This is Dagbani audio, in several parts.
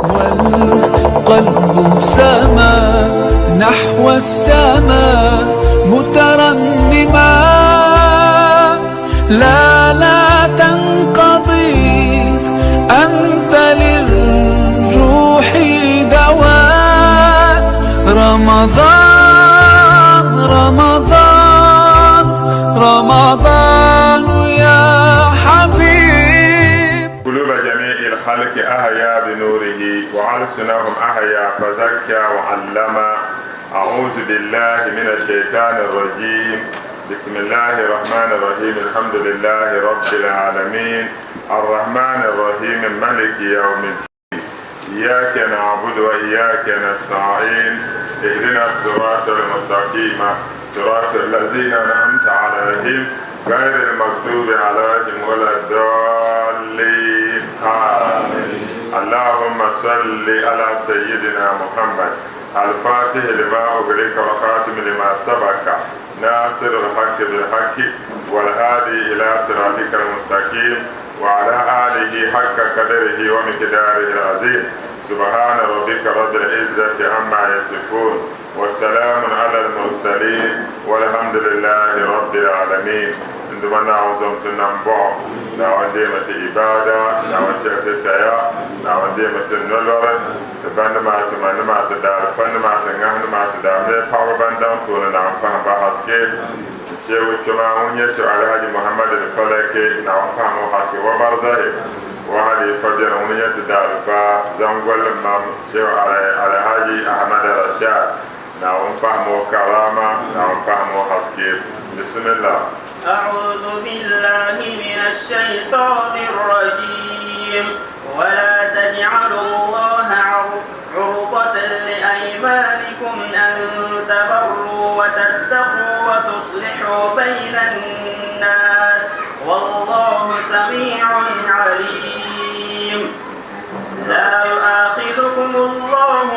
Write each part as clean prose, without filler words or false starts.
والقلب سما نحو السماء مترنما، لا لا تنقضي، أنت للروح دواء. رمضان رمضان رمضان يا حبيب. قلوب جميع الخلق أحيا بنوره، وألسنهم أحيا فزكى وعلم. أعوذ بالله من الشيطان الرجيم. بسم الله الرحمن الرحيم. الحمد لله رب العالمين، الرحمن الرحيم، ملك يوم الدين. إياك نعبد وإياك نستعين، اهدنا الصراط المستقيم، صراط الذين أنعمت عليهم، غير المغضوب عليهم ولا الضالين، آمين. اللهم صل على سيدنا محمد الفاتح لما أغلق والخاتم لما سبق، ناصر الحق بالحق، والهادي إلى صراطك المستقيم، وعلى آله حق قدره ومقداره العظيم. سبحان ربك رب العزة عما يصفون، والسلام على المرسلين، والحمد لله رب العالمين. N Duuma Naawuni zom ti nambɔɣu. Naawuni deemi ti ibaada. Naawuni chɛ ti taya. Naawuni deemi ti nolori, ti banima, ti manima, ti daalifanima, ti ŋahinima, ti daamili paɣaba ban daŋ tooni. Naawuni pahim ba haske. Shehu kpɛma ŋun nyɛ Shehu Alhaji Muhammad Falake, Naawuni pahim o haske wa barzahi wa halifa biɛni ŋun nyɛ ti daalifa zaŋgolli mam Shehu Alhaji Ahmad Rashad, Naawuni pahim o karama, Naawuni pahim o haske. Bismillah. أعوذ بالله من الشيطان الرجيم. ولا تجعلوا الله عرضة لأيمانكم أن تبروا وتتقوا وتصلحوا بين الناس، والله سميع عليم. لا يؤاخذكم الله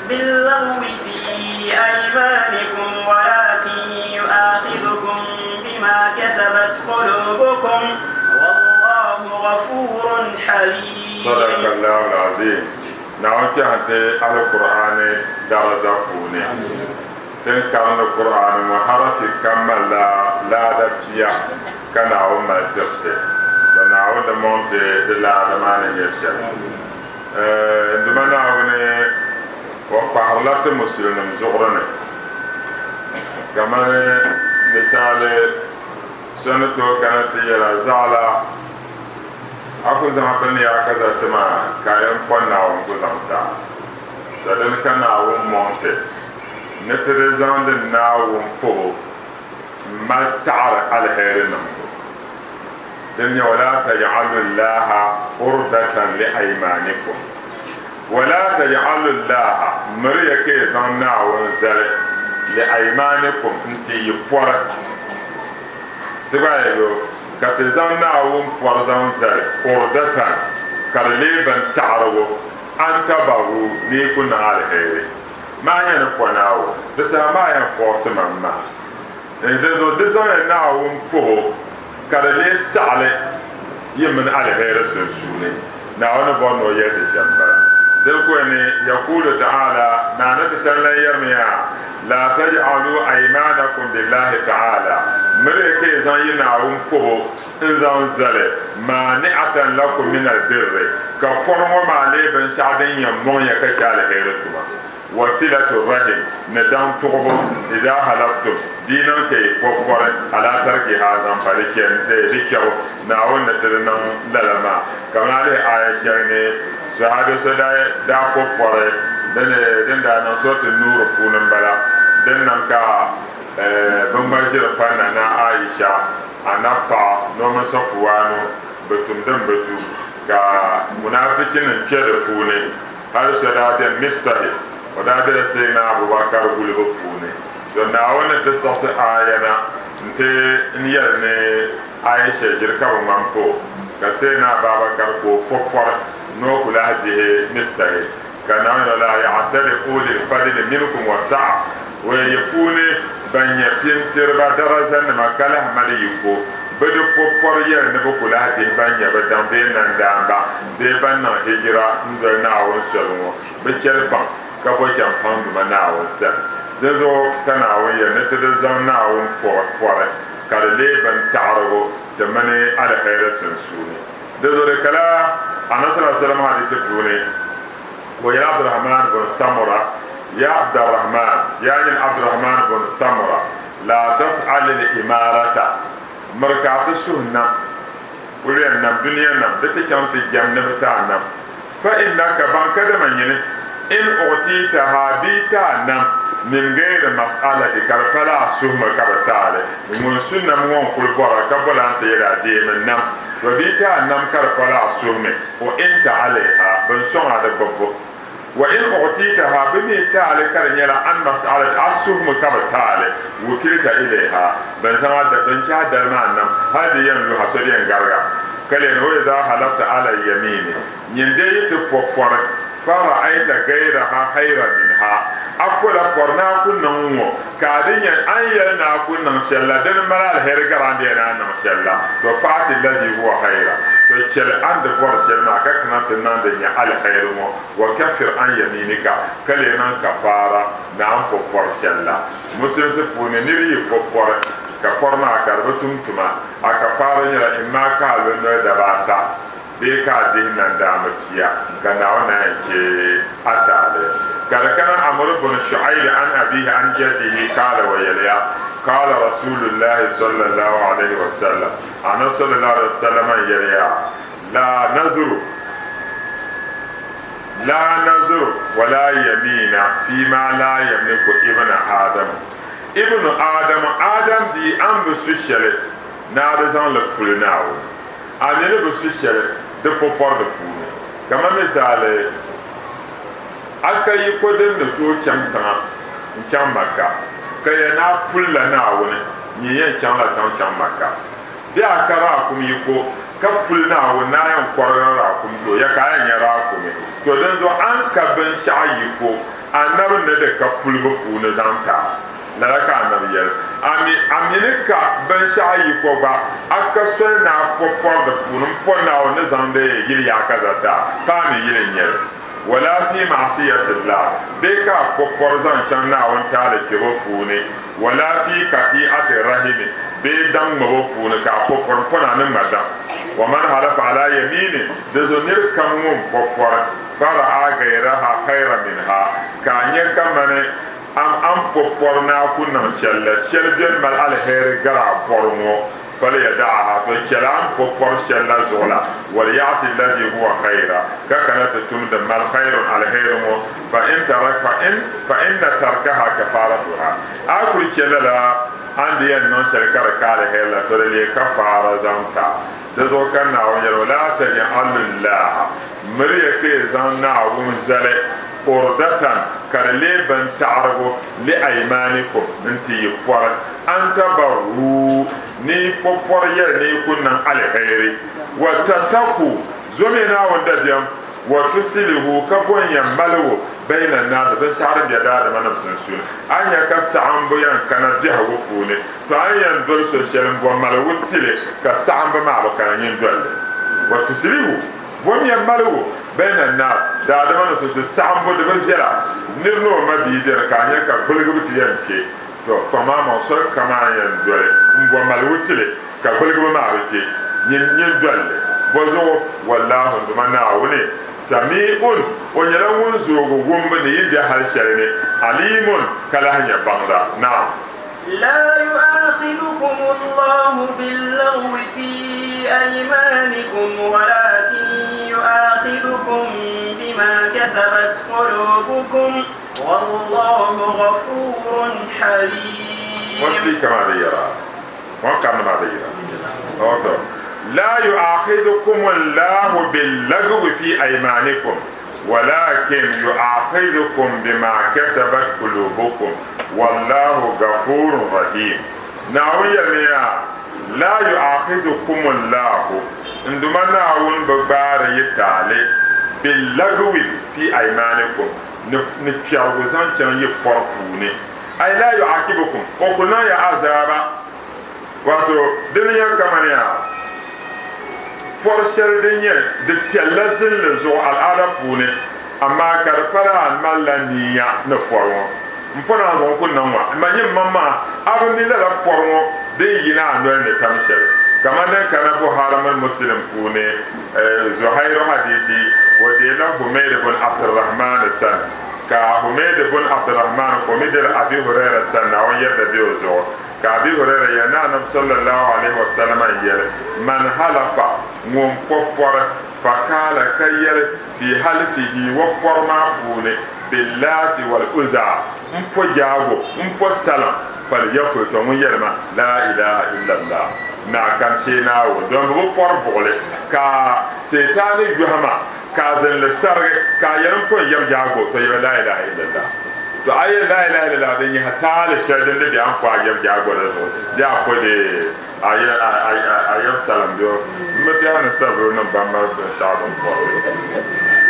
باللغو في أيمانكم، ولكن يؤاخذكم بما كسبت قلوبكم، والله غفور حليم. صدق الله العظيم. Naawuni kpɛhi ti Alkur'ani daraza puuni. Tin karindi Qur'ani ŋɔ, harafi kam malila laada 100 ka Naawuni mali tiriti to. Naawuni di mɔŋ ti di laada maa ni nyɛ shɛli. N Duuma Naawuni o kpahirila ti musulinim zuɣuri ni, kamani misali so ni tooi kana ti yɛla zaɣila a ku zaŋ bini yaa kaza tima ka a yɛn pɔ Naawuni ku zaŋ ta to. Dini ka Naawuni mɔŋ ti ni ti di zaŋdi Naawuni pubu n mali taɣari aliheri niŋbu. Din nyɛ wala taj'alu llaha urdatan li aymanikum. Wala taj'alu llaha, miriya ka yi zaŋ Naawuni zali li aymanikum n ti yi pɔri ti gba yo ka ti zaŋ Naawuni pɔri zaŋ zali urdatan ka di lee bin taɣarigu an tabaru ni ku niŋ aliheri maa nyɛ ni pɔ Naawuni di saha maa yɛn fɔɔsi man maa. Di zuɣu di zaŋya Naawuni pubu ka di lee saɣali yi mini aliheri sunsuuni. Naawuni bɔri ni o yɛli ti shɛm bala. Dini ko ni yaqulu ta'ala naani ti tan lan yɛrimiya la taj'alu aymanakum billahi ta'ala, miri ka yi zaŋ yi Naawuni pubu n zaŋ zali mani'atan lakum min albirri, ka pɔri ŋɔ maa lee binshɛɣu din yɛn mɔŋ ya ka chɛ aliheri tuma, wasilatu rahim ni daŋ tuɣubu, iza halaftum di niŋ ka yi pɔpɔri ala tarkiha zaŋ pa di chɛbu. Naawuni ni ti di niŋ lala maa. Kamani a lihi aya shɛli ni sahabi so daa pɔpɔri din daa niŋ Suratu Nuur puuni n bala, din niŋ ka bɛ ŋma ʒiri pa Nana Aisha anabi paɣa ni o mini Sɔfuwaanu bi tum din bi tu, ka munaafichinim kpe di puuni. Hali so daa beni Mistahi, o daa bela Sayyidina Abubakar gulibu puuni. To Naawuni ni ti siɣisi aaya na nti n yɛli ni Aisha ʒiri ka bi ŋmani pa o, ka Sayyidina Abubakar ka o po pɔri ni o ku lahi dihi Mistahi, ka Naawuni yɛli la ya'tali ulil fadli minkum wa sa'a, o yi puuni ban nyɛ pintiriba darazanima ka lahi mali yiko. Bɛ di po pɔri yɛli ni bɛ ku lahi dihi ban nyɛ bɛ daŋ bee nandaamba bee ban niŋ hijira n-doli Naawuni soli ŋɔ. Bɛ chɛli paŋ ka bo chɛŋ paŋ Duuma Naawuni sani. Dinzuɣu ka Naawuni yɛli ni ti di zaŋ Naawuni pɔri ka di leei bintaɣirigu ti mini aliheri sunsuuni. Dinzuɣu di kala Annabi sallallahu alaihi wasallam hadisi puuni ka o yɛli Abdurrahman bun Samura, Ya Abdurrahman, yaa nyini Abdurrahman bun Samura, la tas'al al-imarata, miri ka a ti suhi nam, kuli yɛn nam dunia nam, di ti chaŋ ti jɛm ni bɛ ti a nam. Fa innaka baŋ kadama nyini in u'titaha bɛ yi ti a nam min gayri mas'alati ka di pala a suhimi ka bɛ ti a li, ŋun su nam ŋɔ n-kuli bɔra ka bɔla n-ti yɛli a deemi nam, to bɛ yi ti a nam ka di pala a suhimi, u'inta alayha, bɛ ni sɔŋ a di gbubbu. Wa in u'titaha bɛ mi yi ti a li ka di nyɛla an mas'alati a suhimi ka bɛ ti a li, wukilta ilayha, bɛ ni zaŋ a bɛ ni chɛ a dali maa nam hali di yɛn lu ha so di yɛn gariga. Ka lɛn wa iza halafta ala yamini, nyin dee yi ti po pɔri, fa ra'ayta gayraha khayran minha, a pola pɔri ni a ku niŋ ŋ-ŋɔ, ka a di nya a ni yɛli ni a ku niŋ shɛli la dini mali aliheri gari a ni yɛli ni a niŋ shɛli la, to fa'ati lazi huwa khayra, to chɛli a ni di bɔri shɛli maa ka kana ti niŋ din nyɛ aliheri ŋɔ, wa kaffir an yaminika, ka lee niŋ kafaara ni a ni po pɔri shɛli la. Musulinsi puuni nir yi po pɔri ka pɔri maa ka di bi tum tuma, A kafaara nyɛla imma ka a lo noli daba ata bee ka a dihi nandaamba pia, ka Naawuni naan yi chɛ a taali. Ka di kana Amr bun Shu'aib an abihi an jaddihi kaala o yɛliya, Kaala Rasuulullahi sallallahu alayhi wa sallam, Annabi sallallahu alayhi wa sallam n-yɛliya, La nazru, la nazru wa la yamina fi ma la yamliku ibn Adam. Ibnu Adam, Adam bia, a ni bi su shɛli ni a di zaŋ li puli Naawuni, a mi ni bi su shɛli di po pɔri di puuni. Kaman misali, a ka yiko din ni tooi chaŋ tiŋa n-chaŋ Makka, ka yɛli ni a pulila Naawuni nyin yɛn chaŋla tiŋ chaŋ Makka. Bee a ka raakum yiko ka puli Naawuni ni a yɛn kɔrigila raakum ti o, ya ka a yɛn nya raakumi. To dinzuɣu a ni ka binshɛɣu yiko Anabi ni di ka pulibu puuni zaŋ ti a. Lala ka anabi yɛli, A mi, a mi ni ka binshɛɣu yiko gba, a ka soli ni a po pɔri di puuni m-po Naawuni ni zaŋdi yili yaakaza ti a, ka a mi yili n-nyɛ li. Wala fi ma'asiyatillah, bee ka a po pɔri zaŋ chaŋ Naawuni taali kpɛbo puuni, wala fi kati'ati rahimi, bee daŋ ŋmabo puuni ka a po pɔri m-po ni a ni ŋma daŋ. Wa man halafa ala yamini, di zuɣu nir kam ŋun po pɔri, Fara'a gayraha khayra minha, ka a nya kamani a a ni po pɔri ni a ku niŋ shɛli la, shɛli bɛ ni mali aliheri gari a pɔri ŋɔ, falyada'aha, to chɛli a ni po pɔri shɛli la zuɣu la, walya'ti allazi huwa khayra, ka kana ti tum din mali khayrun aliheri ŋɔ, fa in tarak fa in fa inna tarkaha kafaratuha, a kuli chɛ lala a ni di yɛn niŋ shɛli ka di ka aliheri la, to di leei kafaara zaŋ ti a. Di zuɣu ka Naawuni yɛli o, Laa taj'alu llaaha, miriya ka yi zaŋ Naawuni zali urdatan ka di leei bintaɣirigu li aymaanikum n-ti yi pɔri, an tabarruu, ni yi po pɔri yɛli ni yi ku niŋ aliheri, wa tattaku, zomiya Naawuni dabiɛm, Wa tusilihu, ka bo n-yɛn maligu bayna naasi, binshɛɣu din be daadamanim sunsuuni. A ni nya ka saɣimbu yɛn kana biɛhigu puuni, to a ni yɛn doli so shɛli m-bo maligu ti li, ka saɣimbu maa bi kana nyin doli li. Wa tusilihu, bo n-yɛn maligu bayna naasi, daadamanim sunsuuni, saɣimbu di bi viɛla. Nir ni o ma bia beni ka a nya ka gbuligibu ti yɛn kpe, to kpaŋmaŋmaŋ soli kam a ni yɛn doli m-bo maligu ti li. Ka gbuligibu maa bi kpe nyin doli li. Bɔzuɣu, Wallaahu, n Duuma Naawuni, Sami'un, O nyɛla Ŋun zoogi wumbu ni yi ni be hali shɛli ni, Aliimun, ka lahi nyɛ Baŋda. Naam. La yu'aakhidhukum Allahu billaghwi fi aymanikum walakin yu'aakhidhukum bima kasabat qulubukum wallahu ghafuurun haliim. O speaker maa bi yɛra. Ŋɔ karili maa bi yira. Ok. La yu'akhizukum Allahu bil-lagwi fi aymanikum walakin yu'akhizukum bima kasabat qulubukum wallahu ghafurun rahim. Naawuni yɛlimiya, La yu'akhizukum Allahu, n Duuma Naawuni bi gbaari yi taali, bil-lagwi fi aymanikum, ni kpɛrigu zaŋ chaŋ yi pɔri puuni. Ay la yu'akibukum, o ku niŋ ya azaaba. Wato dini nyɛ kamani yaa pɔri shɛli din nyɛ di tɛlila zinli zuɣu al'aada puuni, amaa ka di pa daa malila niiya ni pɔri ŋɔ. M pɔ naa zuɣu n-kuli niŋ ŋɔ, m ma nyini maŋmaŋa a bi mi lala pɔri ŋɔ din yina a noli ni tam shɛli. Kamani din kana Buhari mini Muslim puuni, Zuhairu hadiisi, o deela Humayd bun Abdurrahman sani, ka Humayd bun Abdurrahman ka o mi deeli Abi Huraira sani, Naawuni yɛrida be o zuɣu. Ka Abi Huraira yɛli ni Anabi sallallahu alaihi wasallam n-yɛli, Man halafa, ŋun po pɔri, fakaala ka yɛli, fi halfihi, o pɔri maa puuni, Billaati wal Uzaa, m po jaago, m po salim, falyakul, tɔ ŋun yɛli ma, Laa ilaaha illallah, naa kani shee Naawuni, domin bɛ bi pɔri buɣili, ka Seetaani yɔhi ma, ka a zinli sarigi, ka a yɛli m po n yɛm jaago, tɔ yɛli Laa ilaaha illallah. To a yɛli laa ilaaha illallah din nyɛhi taali shɛli din di bɛ a ni po a yɛm jaago la zuɣu, bee a po di a yɛm salim bɛ o. M bi tɛhi ni sabiri nim ban mali binshɛɣu bini pɔri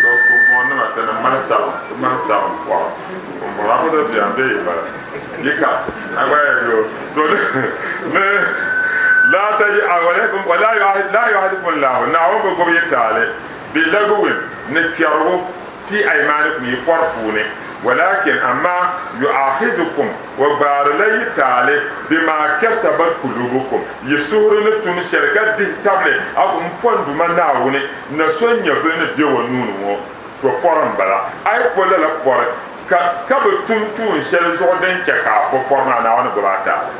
to kumbɔŋnima ti ni mali salim, ti mali salim pɔri kumbɔŋ a ku ti viɛm bee yi bala yi ka a gba yɛli bɛ o to ni laa taji wa laa yuahidukum laahu Naawuni bi gbubi yi taali bi laguwin ni kpɛrigu fi aymanikum yi pɔri puuni, walakin amaa yu'ahizukum o gbaarila yi taali bima kasabat kulubukum yi suhuri ni tum shɛli ka dihi tabili a ku m-po n Duuma Naawuni na so nyɛvili ni be o nuu ni ŋɔ, to pɔri m-bala. A yi po lala pɔri ka ka bi tum tuun shɛli zuɣu din chɛ ka a po pɔri maa, Naawuni gbubi a taali.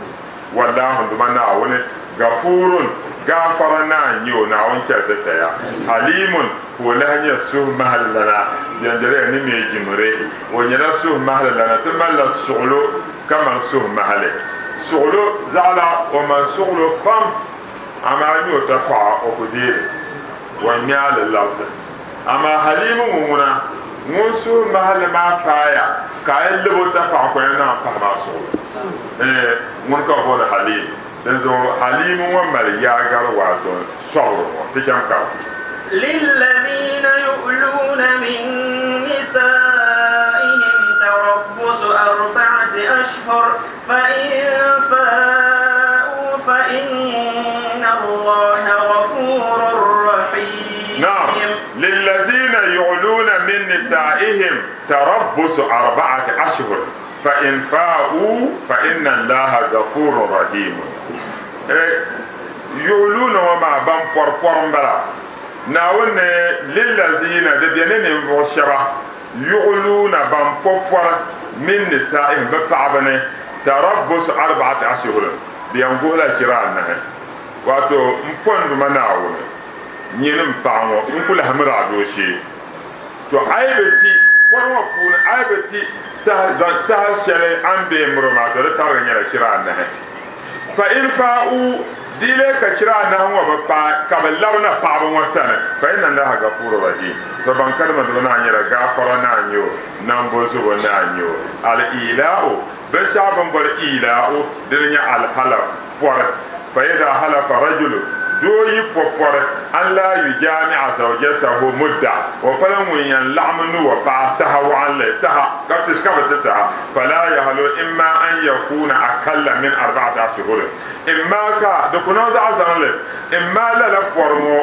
Wallaahu n Duuma Naawuni, Gafuurun, Gaafara Naa n-nyɛ o, Naawuni chɛli ti taya, Haliimun, ka o lahi nyɛ suhumahililana, bɛndiriya ni mi jimri, o nyɛla suhumahililana, ti malila suɣulo ka mali suhumahili. Suɣulo zaɣila o mali suɣulo pam, amaa nyɛ o tapaɣa o ku deeri o ŋme a li labisi. Amaa Haliimu ŋɔ ŋuna, ŋun suhumahili maa paaya ka a yi lab o tapaɣa ka o yɛn naan pahi maa suɣulo. Ɛɛn, ŋuni ka bɛ booni Haliim. Dinzuɣu Haliimu ŋɔ mali yaagari waato sɔbiri ŋɔ. Ti cham ka. Lilladhiina yu'luuna min nisaa'ihim tarabbusu arba'ati ashhur fa in faa'u fa inna Allaha ghafuurun rahiim. Naam, lilladhiina yu'luuna min nisaa'ihim tarabbusu arba'ati ashhur. Fa in faa'u fa inna Allaha ghafuurun rahiim. Yu'luuna ŋɔ maa ban pɔri pɔri m-bala. Naawuni ni lillaziina di be ni ninvuɣ shɛba yu'luuna ban po pɔri min nisaa'ihim bɛ paɣaba ni tarabbusu arba'ati ashhurin bɛ yɛn guhila chira anahi. Wato m po n Duuma Naawuni nyini m paɣa ŋɔ n ku lahi miri a dooshee. To a yi bi ti pɔri ŋɔ puuni, a yi bi ti saha shɛli a ni be miri o maa, to di tarigi nyɛla chira anahi. Fa in faa'u, di yi lee ka chira anahi ŋɔ bi paai ka bɛ labina paɣaba ŋɔ sani, fa inna Allaha gafuuru rahiim, to ban kalima doo naa nyɛla gaafara naa n-nyɛ o, nambozubo naa n-nyɛ o. Al-ilaa'u, binshɛɣu bɛ ni boli ilaa'u, dini n-nyɛ al-halaf, pɔri. Fa idha halafa rajulu, doo yi po pɔri, an laa yujaami'a zawjatahu mudda, o pala ŋun yɛn laɣim ni o paɣa saha waɣinli, saha, ka ti, ka bi ti saha, fala yahlu imma an yakuna akalla min arba'ati ashhurin, imma ka di ku niŋ zaɣ zaŋli, imma lala pɔri ŋɔ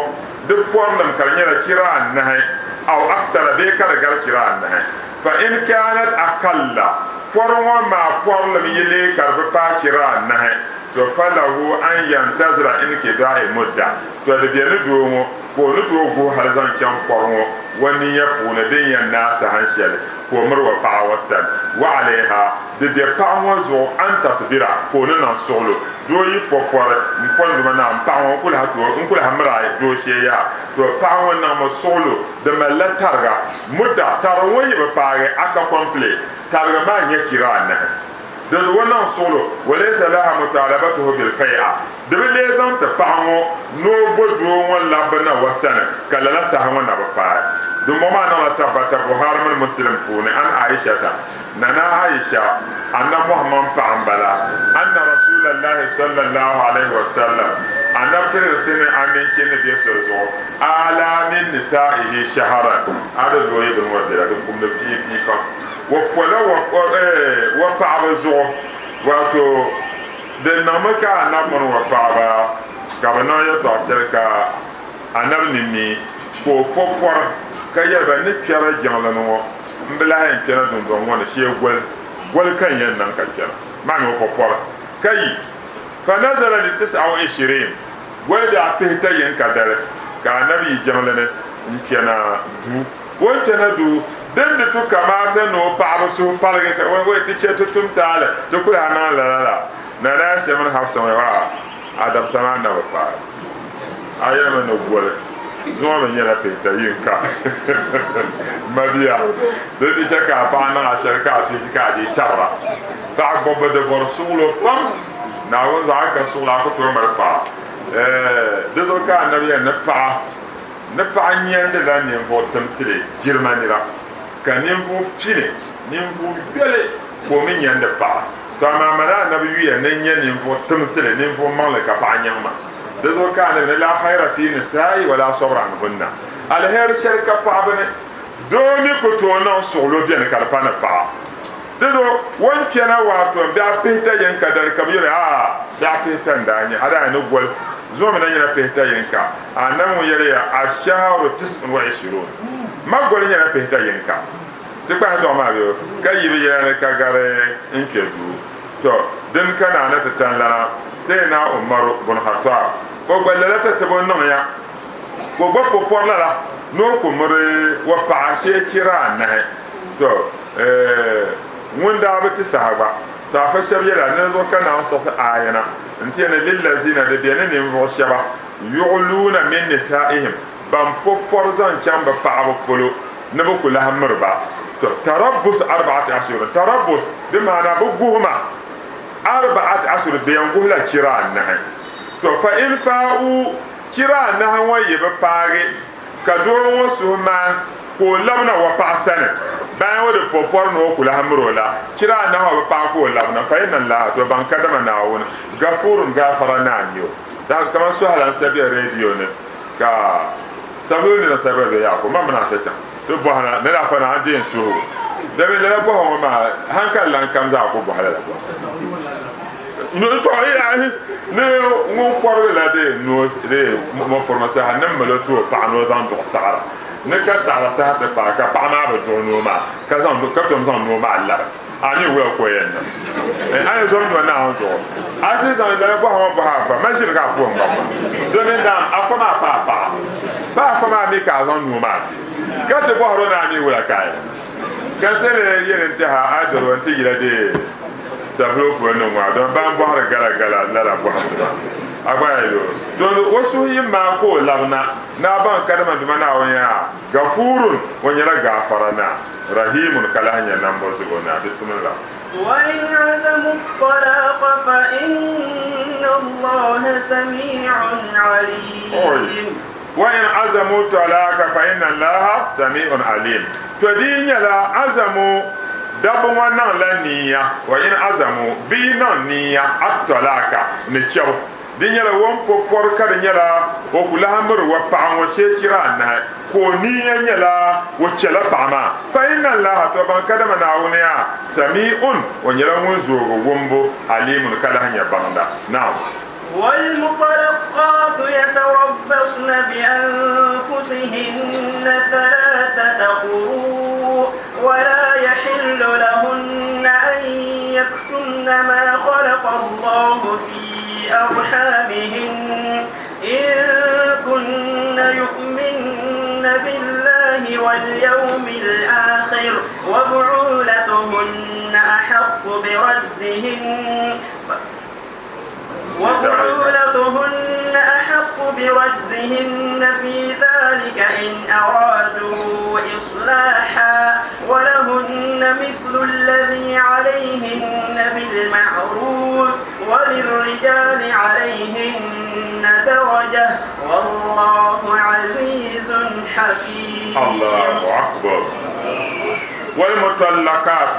di pɔrilim ka di nyɛla chira anahi, aw aksara bee ka di gari chira anahi. Fa in kanat akalla, pɔri ŋɔ maa pɔrilim yi lee ka di bi paai chira anahi, to falahu an yantazira inkida'i mudda, to di be ni doo ŋɔ ka o ni tooi guhi hali zaŋ chaŋ pɔri ŋɔ o niya puuni din yɛn naai saha shɛli ka o miri o paɣa ŋɔ sani. Wa alayha, di be paɣa ŋɔ zuɣu an tasbira, ka o ni niŋ suɣilo. Doo yi po pɔri m-pɔnduma na m paɣa ŋɔ n ku lahi miri a dooshee yaha, to paɣa ŋɔ niŋmi suɣilo di malila tariga. Mudda, tariga ŋɔ yi bi paagi a ka kɔmpile, tariga maa n-nyɛ chira anahi. Dinzuɣu o niŋ suɣilo, walaysa laha mutalabatuhu bilfai'a, di bi lee zaŋ ti paɣa ŋɔ ni o bo doo ŋɔ labbu na o sani ka lala saha ŋɔ na bi paai. Dimbɔŋɔ maa niŋla tabbata Buhari mini Muslim puuni, an Aishata, Nana Aisha, Annabi Muhammad paɣa m-bala, anna Rasuulallahi sallallahu alaihi wasallam, Annabi tirisi ni aminchi ni be so zuɣu, Aalaa min nisaa'ihi shaharan, a di zooi bini ŋɔ bela di kumdi pii pii pam. O pola o paɣaba zuɣu, wato Di niŋmi ka anabi mini o paɣaba ka bɛ niŋ yɛltɔɣa shɛli ka anabi ni mi ka o po pɔri ka yɛli ba, N ni kpɛri jiŋli ni ŋɔ, m bi lahi yɛn kpɛna dundɔŋ ŋɔ ni shee goli, goli ka n yɛn niŋ ka kpɛna maa mi o po pɔri ka yi. Fa nazala li tis'a wa ishirin, goli biɛɣu pihita yini ka dali ka anabi yi jiŋli ni n-kpɛna duu. O ni kpɛna duu, din di tu kamaata ni o paɣaba suhu paligi ka wai ti chɛ ti tum taali ti kuli a niŋ lala la. Nana Aisha mini Hafsa ŋɔ yaa a dabisa maa na bi paai. A yɛlimi ni goli zuŋɔ mi nyɛla pihita yinka. Mabia, di ti chɛ ka a paɣa niŋ a shɛli ka a suhi ka a dii tabira. Paɣa gbubbu di bɔri suɣulo pam. Naawuni zuɣu a yi ka suɣulo a ku tooi mali paɣa. Ɛɛh, di zuɣu ka anabi yɛli ni paɣa Ni paɣa nyɛndila ninvuɣ timsili jilima nira, ka ninvuɣ fini, ninvuɣ yoli ka o mi nyɛndi paɣa. Tɔ amaa mani anabi yuya ni n nyɛ ninvuɣ timsili, ninvuɣ maŋli ka paɣa nyaŋ ma. Di zuɣu ka anabi ni, Laa khayra fii nisaa'i wa laa sabra anhunna. Aliheri shɛli ka paɣaba ni, doo mi ku tooi niŋ suɣulo beni ka di pa ni paɣa. Di zuɣu o ni kpɛna waato biɛɣu pihita yinka dali ka bɛ yɛli, Aa, biɛɣu pihita n-daa nyɛ, a daa ni goli zuŋɔ mi na nyɛla pihita yinka. Anabi ŋun yɛli ya, Ash-shahru tis'un wa ishirun, ma goli nyɛla pihita yinka. Ti kpahi tɔɣu maa bɛ ka yi bi yɛla ni ka gari n-kpe duu. Tɔ! Dini ka naa ni ti tan lana, Sayyidina Umaru bun Khattab, o gba lala tatabo niŋ ya, ka o gba po pɔri lala ni o ku miri o paɣa shee chira anahi. Tɔ! Ŋun daa bi ti saha gba, tɔ afa shɛba yɛla, ni di zuɣu ka Naawuni siɣisi aaya na n-ti ya ni lillazina di be ni ninvuɣ shɛba yuɣluuna min nisaa'ihim ban po pɔri zaŋ chaŋ bɛ paɣaba polo ni bɛ ku lahi miri ba. Tɔ tarabbus arba'ati ashhurin, tarabbus di maana bɛ guhima arba'ati ashhurin bɛ yɛn guhila chira anahi. Tɔ fa in faa'u chira anahi ŋɔ yi bi paagi Ka doo ŋɔ suhu maai ka o labina wa paɣa sani, bayan o di po pɔri ni o ku lahi miri o la, chira anahi o bi paai ka o labina, fa inna Allaha, to baŋ kadama Naawuni, Gafurun, gaafara naa n-nyɛ o. Daɣu kaman suhila n-sa be radio ni ka sabili nira sabiri bɛ yaɣa ka o ma mini a sa chaŋ ti bɔhi na ni afa naa deei n suhigu. Dami lala bɔhi ŋɔ maa hankali lan kam zaa ku bɔhi lala bɔhisi. Ni ŋun kɔrigi la dee noo dee mɔfurima saha ni mali o ti o paɣa ni o zaŋ duɣi saɣira ni ka saɣira saha ti paai ka paɣa maa bi duɣi noo maa ka zaŋ ka tom zaŋ noo maa labi a mi wula ka o yɛn niŋ a yɛn zom nima Naawuni zuɣu a ti zaŋ lala bɔhima ŋɔ bɔhi afa ma ʒiri ka a puhim ba maa domin daam afa maa pa a paɣa pa afa maa mi ka a zaŋ noo maa ti ka ti bɔhiri o ni a mi wula ka a yɛn niŋ ka sali yɛli n tɛha a diri o n-ti yila dee Sabilo polo ni ŋɔ don ban bɔhiri gala gala lala bɔhisi maa a gba ya yo don o suhu yi maai ka o labina ni a baŋ kadama duma Naawuni yaa Gafuurun o nyɛla gaafara naa Rahiimun ka lahi nyɛ nambo zubo naa Bisimillah. Wa in azamu talaqa fa inna Allaha sami'un alim. Wa in azamu talaqa fa inna Allaha sami'un alim. To di yi nyɛla azamu dabba ŋɔ niŋla niya, wa in azamu bɛ yi niŋ niya at-talaka ni chɛbu, di nyɛla o ni po pɔri ka di nyɛla o ku lahi miri o paɣa ŋɔ shee chira anahi, ka o niya nyɛla o chɛla paɣa maa, fa inna Allaha to baŋ kadama Naawuni a sami'un o nyɛla ŋun zoogi wumbu, alimun ka lahi nyɛ baŋda. Naam. والمطلقات يتربصن بأنفسهن ثلاثة قروء ولا يحل لهن أن يكتمن ما خلق الله في أرحامهن إن كن يؤمن بالله واليوم الآخر وبعولتهن أحق بردهن وبعولتهن أحق بردهن في ذلك إن أرادوا إصلاحا ولهن مثل الذي عليهن بالمعروف وللرجال عليهن درجة والله عزيز حكيم. الله أكبر. والمطلقات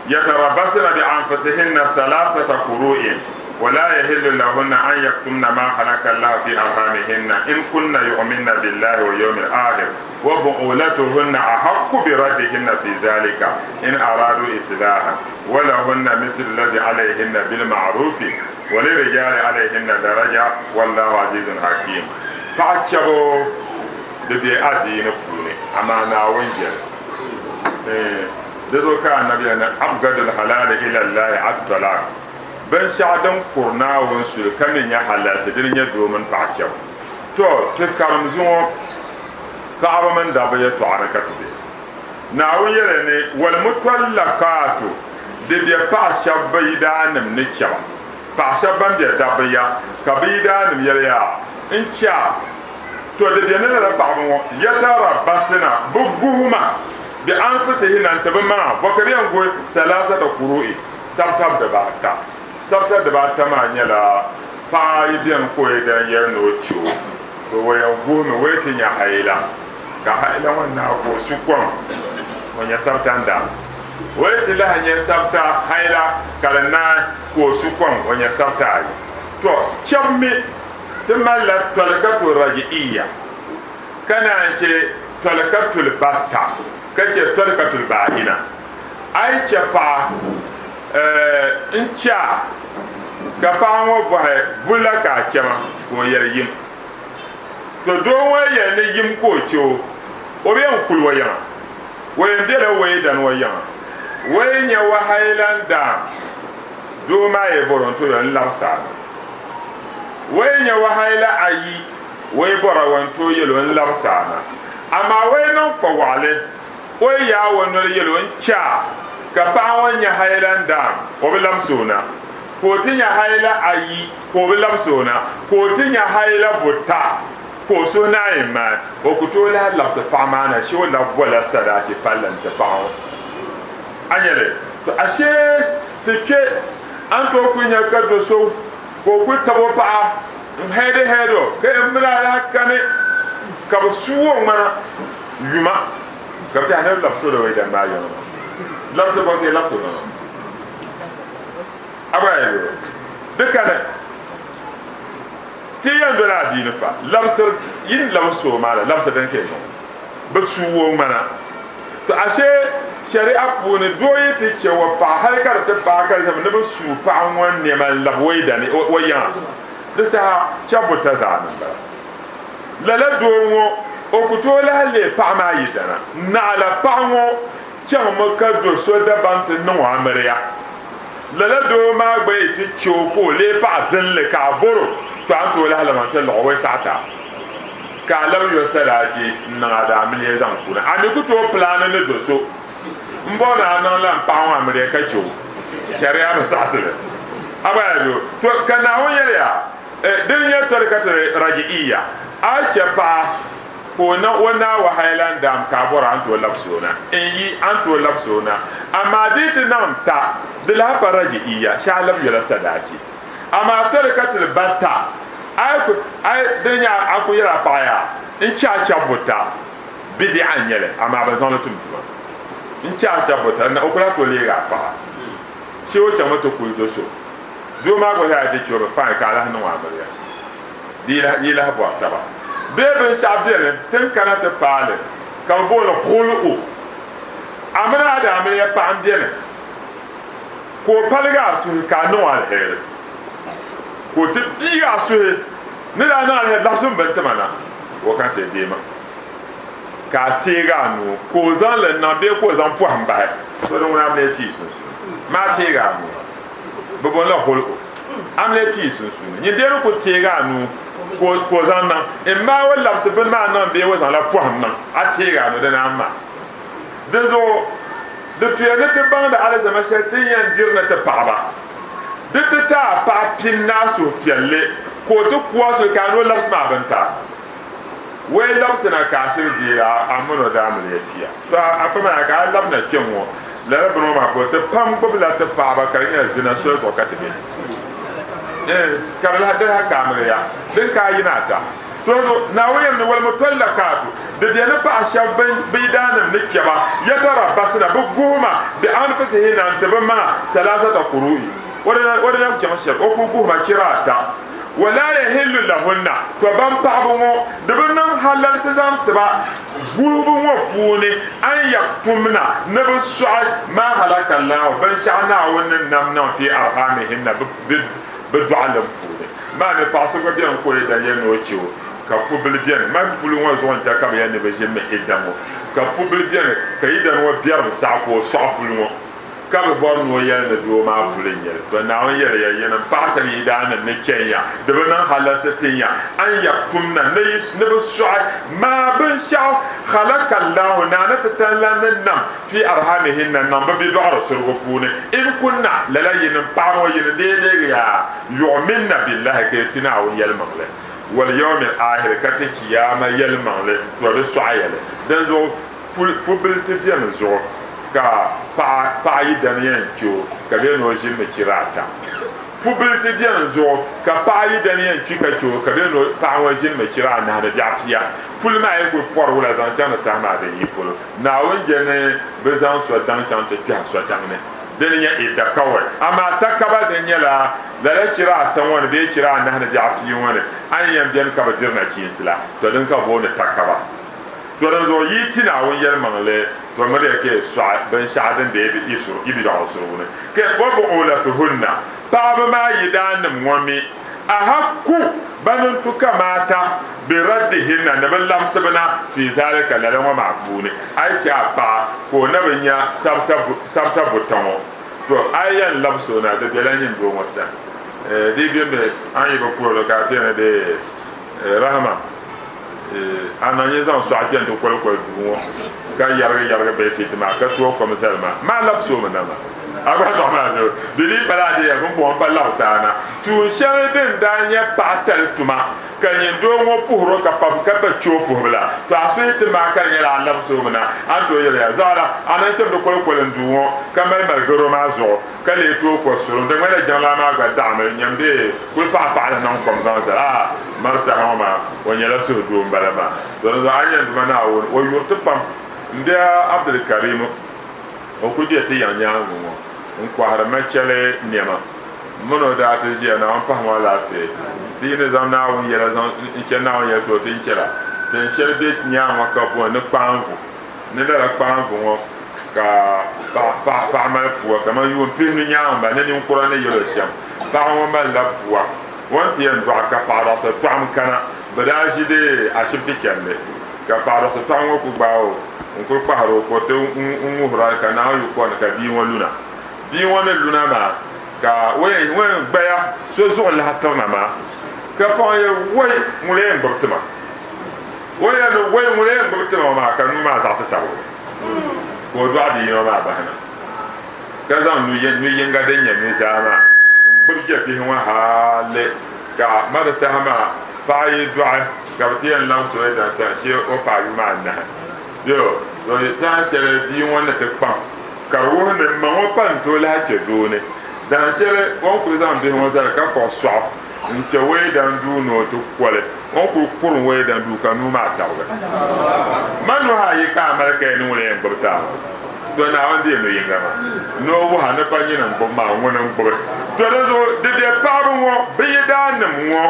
يتربصن بأنفسهن ثلاثة قروء. Wala yahillu lahunna an yaktumna ma khalaqa Allahu fi arhamihinna in kunna yu'minna billahi wal yawmil akhir wa bu'ulatuhunna ahaqqu bi raddihinna fi zalika in aradu islaha wa lahunna mislu alladhi alayhinna bil ma'rufi wa lirijali alayhinna daraja wallahu azizun hakim. Paɣa chɛbu di be adiini puuni amaa Naawuni jɛli. Di zuɣu ka Anabi yɛli ni abgadul halali ila Allahi at-talaq. Binshɛɣu din kuri Naawuni suli ka mi nyɛ halalsi dini n-nyɛ doo mini paɣa chɛbu. Tɔ! Ti karim zuŋɔ paɣaba mini dabba yɛltɔɣa ni ka ti be. Naawuni yɛliya ni, Walmutallaqaatu, di be paɣa shɛba bɛ yidaannim ni chɛba, paɣa shɛba ban be dabba ya ka bɛ yidaannim yɛli ya, N chɛ a. Tɔ! Di be ni lala paɣaba ŋɔ, yatarabbasna, bɛ guhima, bi anfusihinna, n-ti bɛ maŋa, bɔ ka bɛ yɛn guhi, thalathata quru'i. Sabita dibaata. Sabita dibaata maa nyɛla paɣa yi beni ka o yi dan yɛli ni o chɛ o, to o yɛn guhimi o yi ti nya haila, ka haila ŋɔ naai ka o su kom, o nya sabita n-daa. O yi ti lahi nya sabita haila ka di naai ka o su kom, o nya sabita ayi. To chɛbu mi ti malila tɔlikatu raji'iya ka naan chɛ tɔlikatul batta ka chɛ tɔlikatul ba'ina. A yi chɛ paɣa n-chɛ a, ka paɣa ŋɔ bɔhi, Bulla ka a chɛ ma? Ka o yɛli, Yim. To doo ŋɔ yi yɛli ni yim ka o chɛ o, o bi yɛn kuli o yiŋa. O yɛn bela o yidana o yiŋa. O yi nya wahayila n-daam, doo maa yi bɔr o n-ti o yɛli, N labisi a na. O yi nya wahayila ayi, o yi bɔr a o n-ti o yɛl o, N labisi a na. Amaa o yi niŋ fɔwaɣili, O yi yaai o noli yɛl o, N chɛ a, ka paɣa ŋɔ nya haila n-daam, o bi labisi o na. Ka o ti nya haila ayi, ka o bi labisi o na. Ka o ti nya haila buta, ka o suhu naai m-maai, o ku tooi lahi labisi paɣa maa na, shee o labi bɔla sadaachi palli n-ti paɣa ŋɔ. A nya li? To ashee ti kpe, a ni tooi kuli nya ka do so ka o kuli tab o paɣa n-hɛɛdi hɛɛdi o, ka yɛn mali alaha kani ka bɛ suui o ŋmana. Yuma ka bɛ tɛha ni labisi o la o yidan maa yiŋa maa. Labisi bɔ ka labisi o maa. A gba yɛli o di kani ti yɛn doli adiini fa labisiri yi ni labisi o maa la labisi dini ka yi niŋ bi suui o ŋmana. To ashe shari'a puuni doo yi ti chɛ o paɣa hali ka di ti paai ka di ni bi suui paɣa ŋɔ nɛma n-labi o yidani o yiŋa di saha chɛbu buta zaa ni m-bala. Lala doo ŋɔ, o ku tooi lahi leei paɣa maa yidana. Naɣila paɣa ŋɔ chaŋmi ka do so dabam ti niŋ o amiliya. Lala doo maa gba yi ti che o ka o leei paɣa zinli ka a bɔr o, to a ni tooi lahi lab nti luɣ o saɣita ka a labi yo salaachi n-niŋ a daamiliya zaŋ kuna. A mi ku tooi pilaani ni do so m-bɔri ni a niŋ la m paɣa ŋɔ amiliya ka che o. Shari'a bi saɣiti li. A gba yaa do. To ka Naawuni yɛliya, Dini nyɛ tarikati raji'iyya, a yi chɛ paɣa ka o niŋ o naai wahala n-daam ka a bɔri a ni tooi labisi o na, n-yi a ni tooi labisi o na, amaa di yi ti niŋ ta, di lahi pa raji'iyya, shee a labi yola sadaachi. Amaa tarikati batta, a yi ku, a yi, dini nyɛ a ku yɛli a paɣa yaa, n chɛ a chɛbu buta, bidi'a n-nyɛ li, amaa bɛ zaŋ li tum tuma. N chɛ a chɛbu buta, o ku lahi tooi leegi a paɣa, shee o chaŋmi ti kuli do so. Doo maa gba zaa ti chɛ o mi fain ka a lahi niŋ o amiliya. Di yi lahi bɔri taba. Bee binshɛɣu beni ti ni kana ti paai li ka bɛ booni khulu'u. A mini a daamiliya paɣa m-beni ka o paligi a suhi ka a niŋ o aliheri. Ka o ti biigi a suhi ni daa niŋ aliheri labisi m bini ti ma na, ka o kana ti deei ma. Ka a teegi a nuu ka o zaŋ li niŋ bee ka o zaŋ pɔhim bahi. So din ŋuna amiliya kpee sunsuuni maa teegi a nuu. Bɛ booni la hul'u. Amiliya kpee sunsuuni, nyin dee ni ku teegi a nuu ka o zaŋ niŋ, immaa o labisi bini maa niŋ bee o zaŋla pɔhim niŋ, a teegi a nuu di naan maa. Dinzuɣu di tuya ni ti baŋdi alizama shɛli ti ni yɛn diri ni ti paɣiba. Di ti ti a paɣa pini ni a suhupiɛlli ka o ti ku a suli ka a ni o labisi maa bini ti a. Wee labisi na ka a shiri deei a a min o daamiliya kpiya. To a fa maa ka a labina kpe ŋ-ŋɔ, lala bini ŋɔ maa puuni ti pam gbubila ti paɣiba ka di nyɛla zina soli zuɣu ka ti be. Eeh ka di lahi di lahi ka amiliya din ka a yina ata. To zuɣu Naawuni yɛm ni walmutallakaatu di be ni paɣa shɛba bɛn bɛ yidaannim ni kpe ba yatarabbasna bɛ guhima bi anfusihinna n-ti bɛ maŋa salasata kuru'i. O di lahi chaŋ shɛli, o kuli guhima chira ata. Wa laa yahillu lahunna, to ban paɣaba ŋɔ di bi niŋ halalsi zaŋ ti ba guhibu ŋɔ puuni, an yaktumna, ni bɛ sɔɣi, maa halaka Allahu, binshɛɣu Naawuni ni nam niŋ fi arhamihinna, bɛ dɔɣilim puuni. Maa mi paɣa so gba beni ka o yi dan yɛli ni o chɛ o, ka pubili beni. Mani puli ŋɔ zuɣu n-chɛ ka bɛ yɛli ni bɛ ʒinimi idda ŋɔ. Ka pubili beni ka yidana ŋɔ biɛrim saɣi ka o sɔɣi puli ŋɔ, ka bɛ bɔri ni o yɛli ni doo maa puli n-nyɛ li. Tɔ! Naawuni yɛli ya, Yinim paɣ shɛba yi daannim ni chɛn ya, di bi niŋ halalsi tin ya, an yaktumna, ni yi ni bi sɔɣi maa binshɛɣu, khalaka Allahu, Naa ni ti tali la ni nam, fi arhamihinna, niŋ bɛ bidɔɣiri surugu puuni, in kunna, lala yinim paɣaba ŋɔ yini dee leegi ya, yuɣminna billahi, ka yi ti Naawuni yɛlimaŋli, wal yawmil ahir, ka ti Chiyaama yɛlimaŋli, tɔ di sɔɣi ya li. Dinzuɣu pubili ti beni zuɣu ka paɣa yi dani yɛn kpe o ka bɛ ni o ʒinimi chira ata. Pubili ti beni zuɣu ka paɣa yi dani yɛn kpi ka kpe o ka bɛ ni o paɣa ŋɔ ʒinimi chira anahi ni biɛɣu pia. Puli maa yi kuli pɔri wula zaŋ chaŋ ni saha maa din yi polo, Naawuni je ni bɛ zaŋ so daŋ chaŋ ti kpɛhi so daŋ ni. Dini nyɛ idda kawai. Amaa takaba din nyɛla lala chira ata ŋɔ ni bee chira anahi ni biɛɣu pia ŋɔ ni a ni yɛn beni ka bɛ diri nachiinsi la, tɔ din ka booni takaba. Tɔ dinzuɣu yi ti Naawuni yɛlimaŋli, tɔ miriya ka yi sɔɣi binshɛɣu din be yi bidɔɣiri surugu ni. Ka wa bu'ulatuhunna, paɣaba maa yidaannim ŋɔ mi, ahaqqu, bani n-tu kamaata, bi raddihinna, ni bɛ labisi ba na, fi zalika, lala ŋɔ maa puuni. A yi chɛ a paɣa ka o na bi nya sabita buta ŋɔ, tɔ a yi yɛn labisi o na, di bela nyin doo ŋɔ sani. Di yi bemi a ni yi bi puhiri li ka a ti yɛli ni di rahama. A na nyɛ zaŋ sɔɣu kpɛn ti kolikoli duu ŋɔ ka yɛrigi yɛrigi bɛsiti maa ka tooi kom zali maa maa labisi o mi na maa a gba tɔɣu maa do di dii pala a deeya pumpɔŋɔ m pa labisi a na tuun shɛli din daa nyɛ paɣa tali tuma ka nyin doo ŋɔ puhiri o ka pa ka pa chɛ o puhibu la to a suhi ti maa ka di nyɛla a labisi o mi na a ni tooi yɛli ya zaɣila a na kpɛm ti kolikoli n duu ŋɔ ka mali mali garo maa zuɣu ka lee tooi ko surum di ŋmanila jiŋlaa maa gba daɣimi nyam bee kuli paɣi paɣili niŋ kom zaŋ zali a mari saha ŋɔ maa o nyɛla suhudoo m bala maa to di zuɣu a ni yɛn duma Naawuni o yuri ti pam m bia Abdulkarim o kuli be ti yiŋ nyaaŋa ŋɔ n kɔhiri machɛli nɛma m mini o daa ti ʒiya Naawuni pahim o alaafee ti yi ni zaŋ Naawuni yɛla zaŋ n chɛ Naawuni yɛla ti o ti ni chɛla tin shɛli be nyaaŋa ŋɔ ka bɔŋɔ ni kpaanvu Ni lala kpaangu ŋɔ ka paɣa mali pua kamani yuun pihinu nyaaŋa ni ninkura ni yɛl o shɛm. Paɣa ŋɔ malila pua o ni ti yɛn dɔɣi ka paɣidɔɣisɔ tɔɣim kana. Bɛ daa ʒi di ashibiti chandi ka paɣidɔɣisɔ tɔɣim ŋɔ kuli gbaai o n-kuli kpahiri o ka o ti ŋuhiri hali ka naai yu kɔni ka bia ŋɔ luna. Bia ŋɔ ni luna maa ka o yɛn gbaya so zuɣu lahi tirina maa ka paɣa ŋɔ yɛli, Wai! Ŋuni yɛn gbubi ti ma? O yɛli ni wai ŋuni yɛn gbubi tima maa ka nuu maa zaɣisi tabi o ka o dɔɣi bi yino maa bahina ka zaŋ nu yinga din nyɛ nuzaa maa n-gbubi jɛbihi ŋɔ hali ka ma di saha maa paɣa yi dɔɣi ka bɛ ti yɛn labisi o yidan sani shee o paai yuma anahi bɛ saha shɛli bia ŋɔ ni ti kpaŋ ka di wuhi ni ma ŋɔ pa n-tooi lahi kpe doo ni dahin shɛli o ni kuli zaŋ bihi ŋɔ zali ka kpuɣi sɔɣu N-kpe weedan duu ni o ti koli, o ni kul kurim weedan duu ka nuu maa tabigi. Ma nuhi ayi ka a mali ka yi ni ŋuni yɛn gbubi ti a ŋɔ? To Naawuni deei nu yiŋga maa ni o wuhi a ni pa nyini n-gbubi maa, ŋuni n-gbubi. To di zuɣu di be paɣiba ŋɔ bɛ yidaannim ŋɔ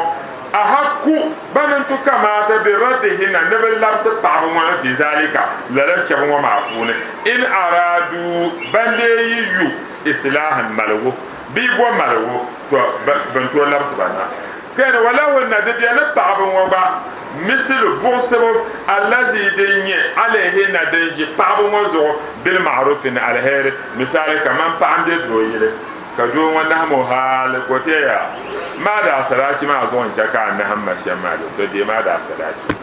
ahaku bani n-tu kamaata bi raddihinna ni bɛ labisi paɣiba ŋɔ na fi zalika lala chɛbu ŋɔ maa puuni in araadu ban dee yi yu isilaahan maligu. Bɛ yi bo maligu, tɔ bɛ ni tooi labisi ba na. Kani walahunna, di beni paɣaba ŋɔ gba, misilu, buɣisibu, allazi, din nyɛ, alayhinna, din ʒi paɣaba ŋɔ zuɣu, bil ma'rufi, ni aliheri. Misali, kaman paɣa m-be doo yili, ka doo ŋɔ nahim o hali ka o ti yɛli ya, Maa daasadachi maa zuɣu n-chɛ ka a nahim ma shɛm maa di, tɔ deemi a daasadachi.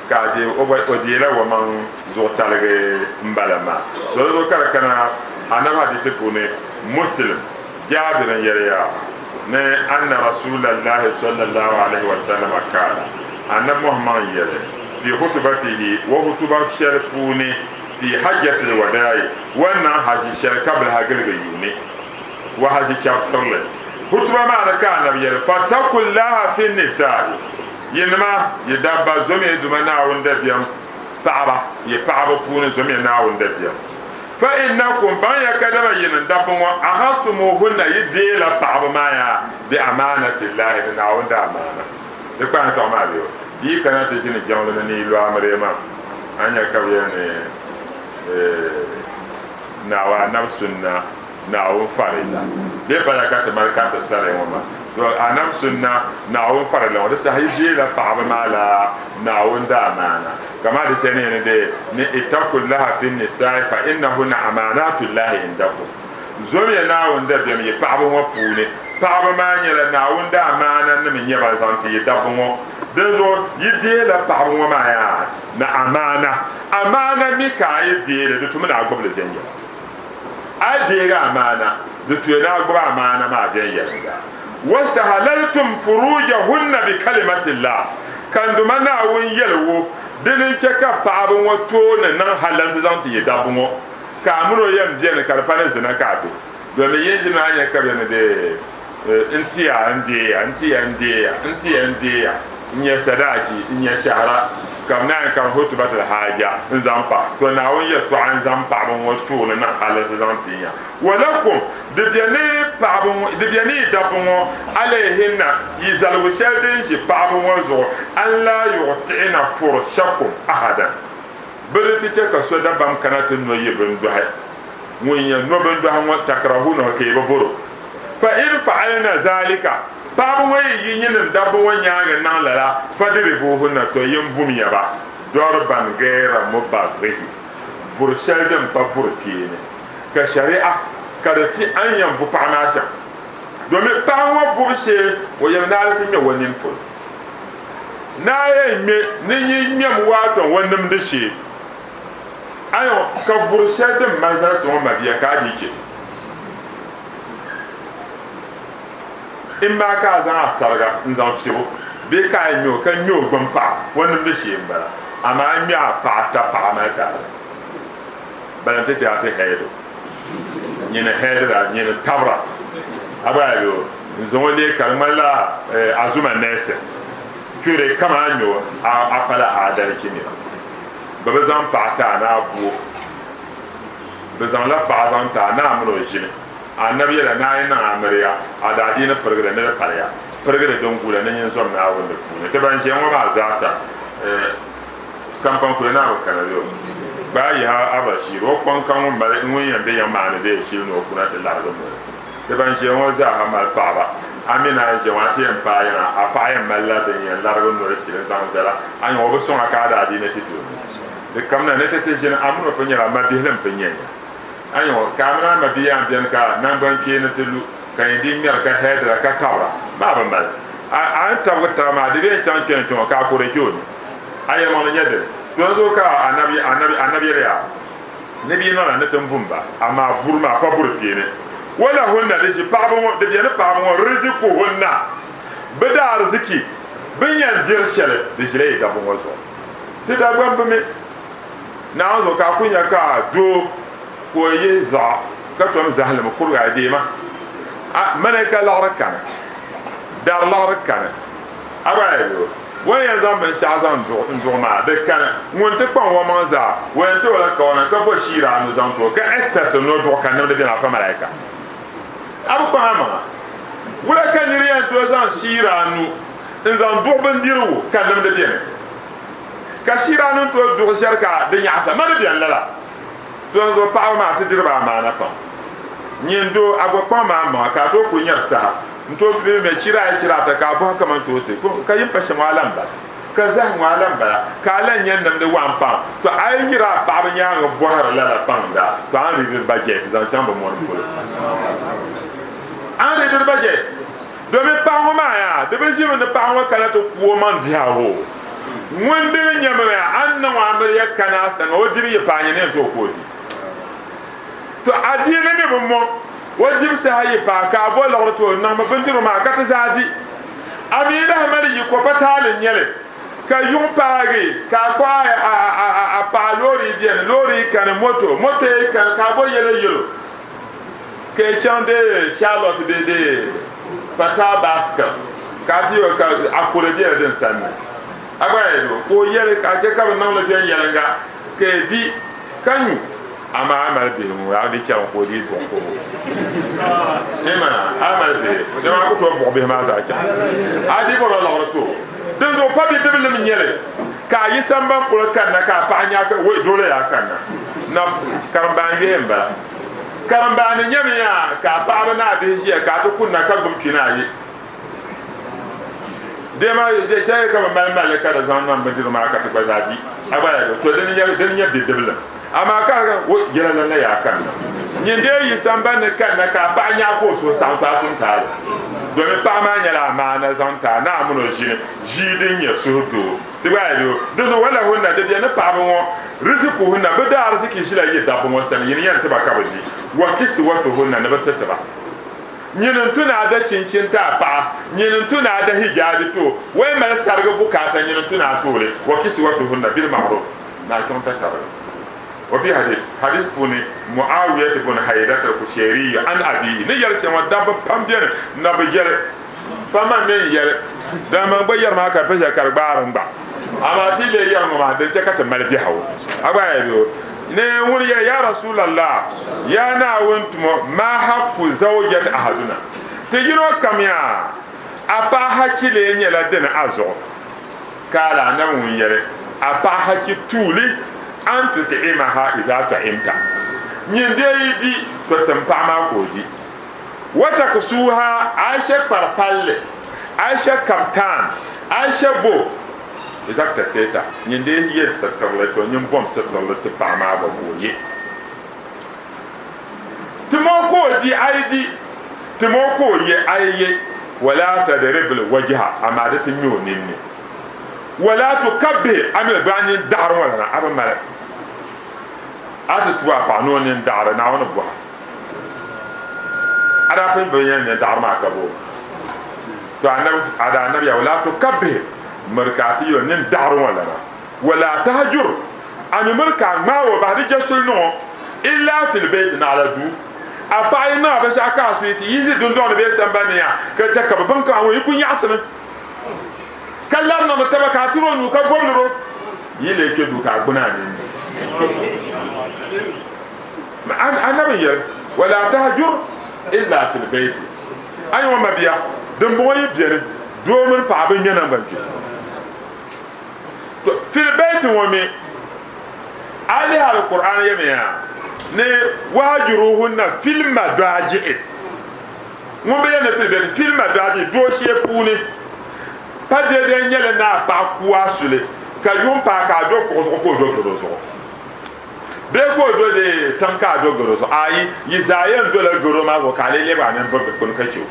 Ka a deei o gba, o deela omaŋ zuɣutaligi m-bala maa. Tɔ di zuɣu ka di kana Anabi hadisi puuni, Muslim, Jaabir n-yɛli ya ni anna Rasuulallahi sallallahu alaihi wa sallama kaala, Anabi Muhammad n-yɛli, fi hutubatihi, o hutuba shɛli puuni, fi hajjatil wadaa'i, o ni niŋ haji shɛli ka bilahi giligi yuuni, o haji chɛbisirili hutuba maa ni ka Anabi yɛli, Fattakullaha fi nisaa'i, Yinima, yi dabba, zomiya Duuma Naawuni dabiɛm, paɣaba, yi paɣaba puuni zomiya Naawuni dabiɛm. Fa innakum, baŋya kadama yinim dabba ŋɔ, akhadtumuhunna, yi deela paɣaba maa yaa bi amaanati Llahi, ni Naawuni daa amaana. Di kpahi yɛtɔɣa maa bee? Di yi kana ti ʒini jiŋli ni ni yi lu amiliya maa, a ni nya ka bɛ yɛli ni Naawuni anabi sunna, Naawuni farilla. Bɛ pala ka ti mali kariti sariya ŋɔ maa. To anabi sunna, Naawuni farilla ŋɔ, di saha yi deela paɣaba maa la Naawuni daa amaana. Kamani di shɛli ni yɛn ni dee ni ittaqullaha fi nisa'i fa innahunna amanatullahi indakum. Zomiya Naawuni dabiɛm yi paɣaba ŋɔ puuni. Paɣaba maa nyɛla Naawuni daa amaana nim n-nyɛ ba zaŋ ti yi dabba ŋɔ. Dinzuɣu yi deela paɣaba ŋɔ maa yaa ni amaana. Amaana mi ka a yi deeli di tumi ni a gbubi li viɛnyɛla. A yi deegi amaana, di tuya ni a gbubi amaana maa viɛnyɛliŋga. Wastahalaltum furujahunna bi kalimatillah, ka n Duuma Naawuni yɛli o, Dini n-chɛ ka paɣaba ŋɔ tooi ni niŋ halalisi zaŋ ti yi dabba ŋɔ, ka a min o yɛn beni ka di pa ni zina ka a be, domin yin ʒini maa nya ka bɛ ni deei n ti ya n deei ya n ti ya n deei ya n ti ya n deei ya n-nyɛ sadaachi n-nyɛ shɛhira ka bɛ naan kari hutubatul haaja n-zaŋ pa. To Naawuni yɛltɔɣa n-zaŋ paɣaba ŋɔ tooni niŋ halalisi zaŋ ti ya. Walakum, di be ni paɣaba ŋɔ, di be ni yi dabba ŋɔ, alayhinna, yi zaligu shɛli din ʒi paɣaba ŋɔ zuɣu, an laa yuɣti'ina furshakum ahadan, bɛ di ti chɛ ka so dabam kana ti no yi bindɔhi, ŋun yɛn no bindɔhi ŋɔ takrahunahu ka yi bi bɔr o. Fa in fa'alna zalika, paɣaba ŋɔ yi yi yinim dabba ŋɔ nyaaŋa niŋ lala, fadribuhunna, tɔ yin bumiya ba darban gayra mubarrihi, buri shɛli din pa buri kpeeni. Ka shari'a ka di ti a ni yɛn bu paɣa maa shɛm, domin paɣa ŋɔ bubu shee o yɛm naai ti ŋmɛ o nini polo. Naa yɛn ŋmɛ ni yi ŋmɛm waato o nimdi shee. Ayo, ka buri shɛli din mali zalisi ŋɔ mabia ka a dii chɛ. Immaa ka a zaŋ a sariga n-zaŋ fiɛbi o bee ka a ŋmɛ o ka ŋmɛ o gbini paɣa o nimdi shee m-bala, amaa a ŋmɛ a paɣa tapaɣa mali taali. Bala n-ti ti a ti hɛɛdo. Nyini hɛɛdira, nyini tabira. A gba yɛli o, n zaŋ o leei ka di ŋmanila Azuma nɛɛsi. Churi kama a nya o, a pala aadalichi nira. Bɛ bi zaŋ paɣa ti a ni a bu o. Bɛ zaŋla paɣa zaŋ ti a ni a mini o ʒini. Anabi yɛla ni a yi niŋ amiliya, a daadiini pirigili ni di paliya, pirigili din gula ni nyin zom Naawuni di puuni. Ti ban ʒiya ŋɔ maa zaasa, Kampani kuli naa bi kana yo. Gbaai yihi a Bashir, o kɔŋ ka ŋun mali ŋun yɛn be yiŋ maa ni bee shili ni o kuna ti larigi moli. Ti ban ʒiya ŋɔ zaa ha mali paɣaba. A mi naan ʒiya ŋɔ a ti yɛn paai yiŋa, a paɣa yɛn malila din yɛn larigi noli shili n-zaŋ zala a yiŋa, o bi sɔŋ a ka a daa dii ni ti ti o nuu. Di kamina ni ti ti ʒini a mini o pun nyɛla mabihili m-pun nyɛ ya. A yiŋɔ ka a mini a mabia yɛn beni ka naŋgbankpeeni ti lu ka yɛn dii ŋmɛri ka hɛɛdira ka tabira maa bi mali. A ni tabigi taba maa di bee n-chaŋ kpe n-kpe ŋɔ ka a kuri kpe o ni. A yɛlimaŋli nyɛ dini? To n zuɣu ka anabi, anabi, anabi yɛli ya, Ni bɛ yi niŋ la ni ti m bum ba, amaa buri maa pa buri kpeeni. Walahunna, di ʒi paɣaba ŋɔ, di beni paɣaba ŋɔ rizikuhunna, bɛ daariziki, bɛ ni yɛn diri shɛli, di ʒila yi dabba ŋɔ zuɣu. Ti Dagbamb mi, Naawuni zuɣu ka a ku nya ka doo ka o yihi zuɣu ka tom zahilimi kurigi a deema. A malaika liɣiri kani, dari liɣiri kani, a gba yi o. O ni yɛn zaŋ binshɛɣu zaŋ n-duɣi maa, di kani. Ŋun ti kpaŋ omaŋ zaa, o yɛn ti o la kawana ka bo shiira anu zaŋ ti o, ka expect ni o duɣi ka nimdi beni afa malaika. A bi kpaŋ amaŋa. Wula ka nir yɛn tooi zaŋ shiira anu n-zaŋ duɣi bindirigu ka nimdi beni? Ka shiira anu n-tooi duɣi shɛri ka di nyaɣisa? Ma di beni lala. To n zuɣu paɣaba maa ti diri ba amaana pam. Nyin doo, a gba kpaŋ ma amaŋa ka a tooi kuli nyari saha. N tooi bɛ mɛ chira ayi chira ata ka a bɔhi kamantoosi ka yin pa shɛm ŋɔ a lan bala, ka zahim ŋɔ a lan bala, ka a lan nya nimdi waɣim paŋ. To a yi yiri a paɣaba nyaaŋa bɔhiri lala paŋda, to a ni riidiri ba jɛti zaŋ chaŋ bɛ mɔni polo. A ni riidiri ba jɛti. Domin paɣa ŋɔ maa yaa, di bi ʒimi ni paɣa ŋɔ kana ti ku o maŋ dihi a hoo. Ŋun dini nyɛmi maa, a ni niŋ o amiliya kani a sani, o dibu yi paai nyini yɛn tooi ku o di. To adiini mi bi mɔŋ o dibu saha yi paai ka a bo liɣiri ti o, niŋmi bindirigu maa ka ti zaa di. A mi lahi mali yiko pa taali n-nyɛ li ka yuŋ paagi ka a kpuɣi a paɣa loori beni, loori yi kani, moto, moto yi kani ka a bo yɛlo yɛlo ka yi chaŋ dee Charlotte bee dee Fatal Bicycle ka a ti yo ka a kore bela din sani ni. A gba yɛli o ka o yɛli ka a chɛ ka bɛ niŋ li viɛnyɛliŋga ka yi di ka nyu. Amaa a mali bihi ŋɔ a di chɛmi ka o dii buɣi ka o e mana a mali bihi dama a ku tooi buɣi bihi maa zaa chaŋ a di bɔrɔ liɣiri to din zuɣu pa bidibilim nyɛli ka a yi samban polo kanna ka a paɣa nya ka woi dole yaa kanna na karimbaan yɛhi n bala karimbaani nyɛmi yaa ka a paɣaba ni a bihi ʒiya ka a ti kunna ka gbubi kpina ayi dema chɛ ka bi mali mali ka di zaŋ niŋ bindirigu maa ka ti gba zaa di a gba yaa to dini nyɛ dini nyɛ bidibilim amaa ka ka wo yɛla lan la yaa kanna nyin dee yi samban ni kanna ka a paɣa nyaɣi ka o suhu saɣim to a tum taali domin paɣa maa nyɛla amaana zaŋ ti a ni a mini o ʒini ʒii din nyɛ suhudoo ti gba yaa di di zuɣu walahunna di bɛ ni paɣaba ŋɔ rizikuhunna bi daa ariziki ʒila yi dabba ŋɔ sani yini yɛn tiba ka bi di wa kisiwatuhunna ni bi sitiba Nyini n-tu ni a da chinchin ti a paɣa, nyini n-tu ni a da hijaabi ti o, o yi mali sarigi bukaata nyini n-tu ni a ti o li, wa kisiwatuhunna bil ma'ruf, ni a kpiɔŋ tatabo. Wa fi hadis, hadis puuni, Mu'awiyat bun Haidat al-Kushairiy an abihi ni yɛli shɛm ŋɔ, dabba pam beni na bi yɛli, pam maa mi n-yɛli, dama man gba yɛri maa ka di pa shɛli ka di gbaari n gba, amaa ti yi lee yɛri ŋɔ maa din chɛ ka ti mali biɛhigu, a gba yɛli o. Ni ŋun yɛli, Yaa Rasulallah, yaa Naawuni tumo, maa haqqu zawjati ahaduna, ti yino kam yaa a paɣa hachi lee nyɛla dini a zuɣu? Kaala, Anabi ŋun yɛli, A paɣa hachi tuuli, an tut'imaha iza ta'imta, nyin dee yi di, to tim paɣa maa ka o di. Wa taksuha, a yi she kpari palli, a yi she kaptaan, a yi she bo, Izakta seta, nyin dee ye sitirili, to nyin bom sitirili ti paɣa maa gba ka o ye. Tim o ka o di, a yi di, tim o ka o ye, a yi ye. Wala tadribil wajha, amaa di ti ŋme o ninni. Wala tukabbih, a mi bi a nini daɣiri ŋɔ lana, a bi mali. A ti tu a paɣa ni o nini daɣiri, Naawuni bɔha. A daa pun bi yɛn nya daɣiri maa ka bo. To anabi, a daa anabi ya, wala tukabbih, miri ka a ti yɛl o nini daɣiri ŋɔ lana. Wala tahjur, a mi miri ka a ŋmaag o bahi di je suli niŋ o, illa fil bayt, naɣila duu. A paɣa yi niŋ a binshɛɣu ka a suɣisi, yi ʒi dundɔŋ ni bee sambani ni yaa, ka chɛ ka bɛ baŋ ka a ŋɔ yi ku nyaɣisimi ka lari niŋdi taba ka a tiri o nuu ka bɔblir o, yi lee kpe duu ka a gbuni a nini. Anabi n-yɛli, Wala tahjur illa fil bayti. A yi ŋɔ mabia, dimbɔŋɔ yi beni, doo mini paɣa bi ŋme naŋgbankpini. To, fil bayti ŋɔ mi, a lihi Alkur'aani yɛmiya ni wahjuruhunna fil madaaji'i. Ŋun bi yɛli ni fil bayti, fil madaaji'i, dooshee puuni. Pa dɛdɛ n-nyɛli ni a paɣa ku a suli ka yuŋ paai ka a do kuɣu zuɣu ka o do garo zuɣu. Bee ka o do di tiŋ ka a do garo zuɣu? Ayi, yi zaa yɛn dola garo maa zuɣu ka a lee lɛbi a nini biri dikpuni ka chɛ o.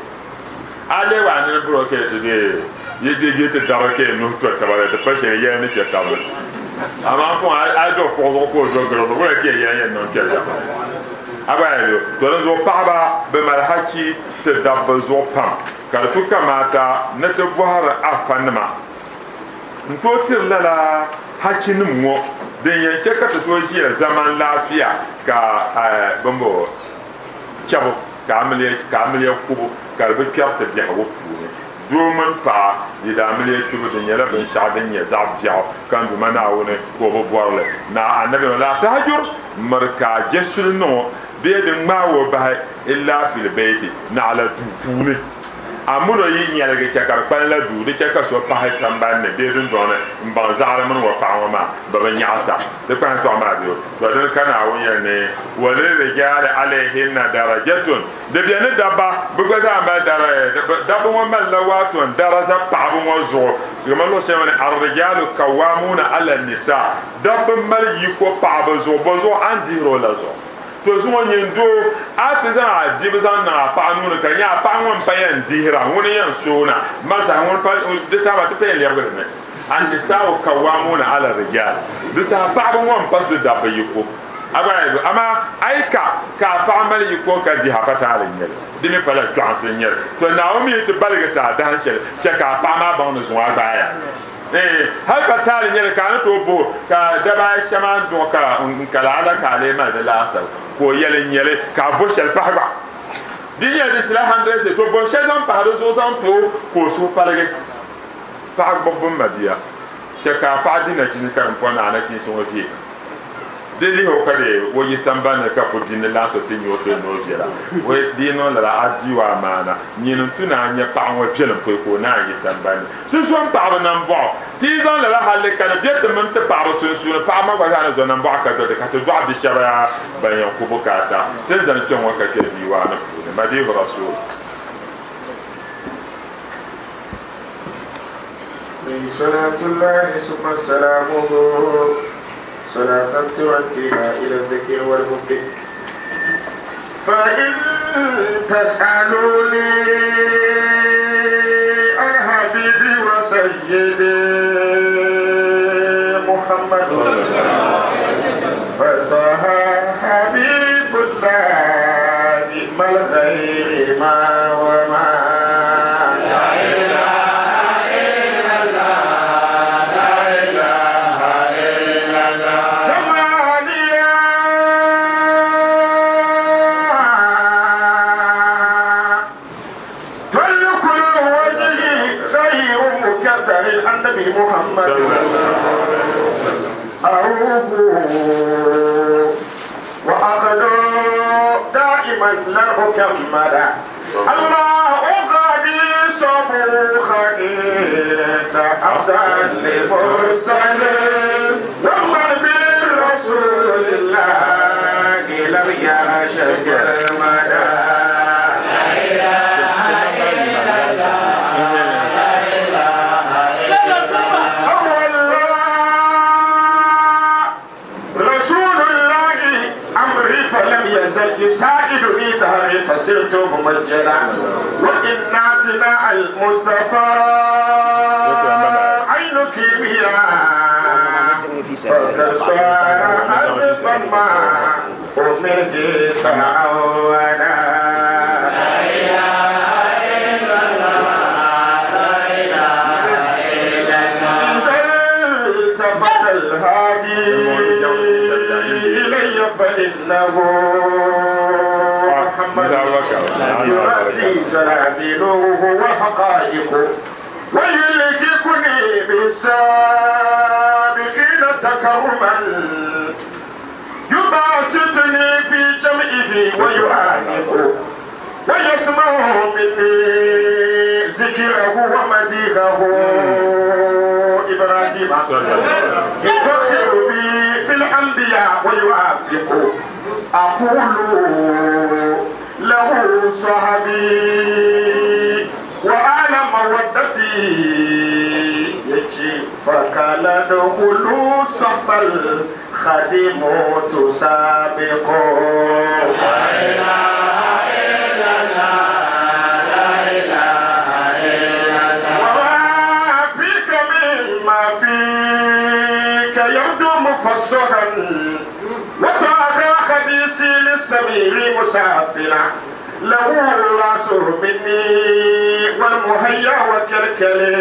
A lɛbi a nini biri o ka yi ti dee yi di yi ti dari ka yi nuhi toli taba di ti pa shɛli yɛli ni chɛ tabili. Amaa n kɔŋ a do kuɣu zuɣu ka o do garo zuɣu wula ka yi yɛli yɛn niŋ kpɛri shɛm? A gba yɛli o, to dinzuɣu paɣaba bɛ mali hachi ti dabba zuɣu pam ka di tu kamaata ni ti bɔhiri afanima. N tooi tiri lala hachinim ŋɔ din yɛn chɛ ka ti tooi ʒiya zaman laafia ka bɛmbɔŋɔ chɛbu ka amiliya kubu ka di bi kpɛri ti biɛhigu puuni. Doo mini paɣa yi di amiliya kpibu di nyɛla binshɛɣu din nyɛ zaɣ biɛɣu ka n Duuma Naawuni ka o bi bɔri li. Naa Anabi ŋɔ, laa tahajur, miri ka a je suli niŋ o bee di ŋmaag o bahi illaa fil bayti, naɣila duu puuni. A min o yi nyɛligi chɛ ka di kpalinla duu, di chɛ ka so pahi samban ni bee dundɔŋ ni m-baŋ zaɣili mini o paɣa ŋɔ maa bɛ bi nyaɣisa. Di kpahi tɔɣu maa bee? Tɔ dini ka Naawuni yɛli ni, Walirrijali alayhinna darajatun, di be ni dabba bɛ gba zaa mali dara, dabba ŋɔ malila waaton daraza paɣaba ŋɔ zuɣu, kaman luɣ shɛli ŋɔ ni, Arrijalu kawwamuuna ala nisa, dabba mali yiko paɣaba zuɣu, bɔzuɣu a ni dihiri o la zuɣu. To zuŋɔ nyin doo, a ti zaŋ a dibu zaŋ niŋ a paɣa nuu ni ka nya a paɣa ŋɔ m-pa yɛn dihira, ŋuni yɛn soona masaha ŋuni pa, di saha maa ti pa yɛn lɛbigi li mi. Annisaa'u kawwamuuna ala rijaal, di saha paɣaba ŋɔ m-pa su dabba yiko. A gba yɛli, amaa a yi ka ka a paɣa mali yiko ka dihi a pa taali n-nyɛ li, di mi pala chɔɣinsi n-nyɛ li. To Naawuni mi yi ti baligi ti a dahin shɛli, chɛ ka a paɣa maa baŋ ni zuŋɔ a gbaaya. Eeh, hal pa taali nyɛli ka a ni tooi bohi ka daba ayi shɛm a ni duɣi ka n kali a la ka a lee mali di laasabu, ka o yɛli n nyɛli ka a bo shɛli pahi gba. Di nyɛla di sila handrɛsi, to bo shɛli zaŋ pahi di zuɣu zaŋ ti o ka o suhu paligi. Paɣa gbubbu m mabia, chɛ ka a paɣa di nachiinsi ka di ni pɔri ni a nachiinsi ŋɔ viɛ. Di lihi o ka di o yi sambani ni ka ku di ni lan so ti nya o ti ni o viɛla. O di yi niŋ lala a di o amaana. Nyini n-tu ni a nya paɣa ŋɔ viɛlim pɔi ka o naan yi sambani ni. Ti zo m-paɣiba nambɔɣu. Ti yi zaŋ lala halli ka di be ti mini ti paɣiba sunsuuni, paɣiba maa gba zaa ni zo nambɔɣu ka doli ti ka ti dɔɣi bi shɛba ban yɛn ku bukaata. Ti ni zani kpe ŋɔ ka kpe diiwaani puuni. Madihu Rasul. صلاة الله ثم سلامه صلاة تؤدينا إلى الذكر والحب فإن تسألوني عن حبيبي وسيدي محمد فطه حبيب الله ما الغير ما وما لا إله إلا الله لا إله إلا الله ثمانية فلكل وجه غير مكدر النبي محمد أروه وأغدو دائما لن أكمل الله غني صبوخ أفضل لمرسلين ومن بالرسول الله لم يشك المدى لا إله إلا الله لا إله إلا الله رسول الله أمري فلم يزل يساعدني دهري فصرت ممجدا وإن اعتناء المصطفى عين كيمياء فقد صار أسفا ما أمره تعودا لا إله إلا الله لا إله إلا الله إذا التفت الهادي إلي فإنه محمد يرسي سرابيله وحقائق ويلهكني بالسابقين تكرما يباسطني في جمعه ويعانق ويسمع مني ذكره ومديحه إبراهيم يفخر بي في الأنبياء ويوافق أقول له صحبي وأنا مودتي يجي فقال دخلوا صحب الخديم تسابق لا إله إلا الله لا إله إلا الله وما فيك مما فيك يبدو مفصحا وطاغى خبيثي للسمير مسافرا له الراس مني والمهيا وكلكلي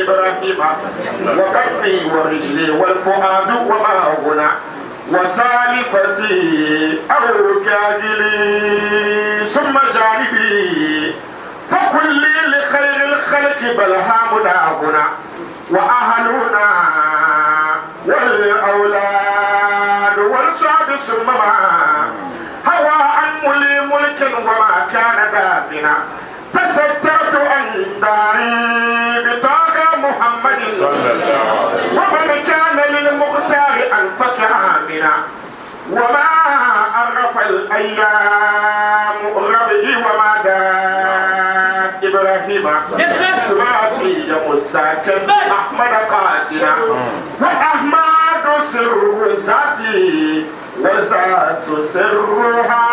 إبراهيم وقلبي ورجلي والفؤاد وما هنا وسالفتي أو كاجلي ثم جانبي فقل لي لخير الخلق بل هامنا هنا وأهلنا والأولاد والصعب ثم ما هوى ملي ملك وما كان دافنا تسترت عن داري بطاقة محمد ومن كان للمختار أنفك آمنا وما عرف الأيام ربي وما دات إبراهيم سماتي مساكن أحمد قاتنا وأحمد سر ذاتي وذات سرها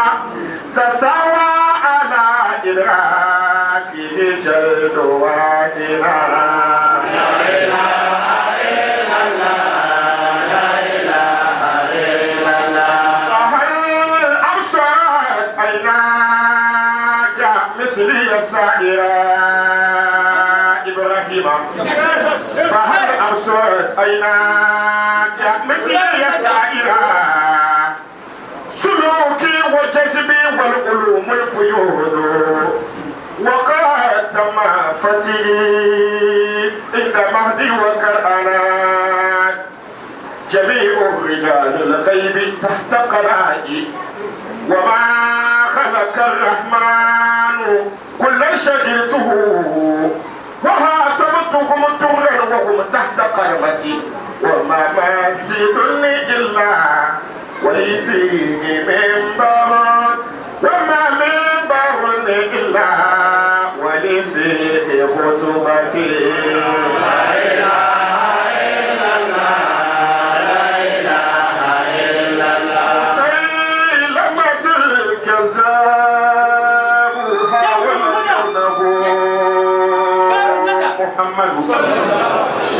تساوى على إدراكه جلد وادنا لا إله إلا الله لا إله إلا الله فهل أبصرت عيناك مثلي السائرة إبراهيم فهل أبصرت عيناك مثلي السائرة سلوكي وجذبي والعلوم الفيوض وقد تم فتي عند مهدي وكرآنات جميع الرجال رجال الغيب تحت قرائي وما خلق الرحمن كل شجرته وهاتبتهم درا وهم تحت قرمتي وما مسجد إلا ولي فيه منبر وما منبر إلا ولي فيه خطبتي لا إله إلا الله لا إله إلا الله مسيلمة الكذاب هاونه محمد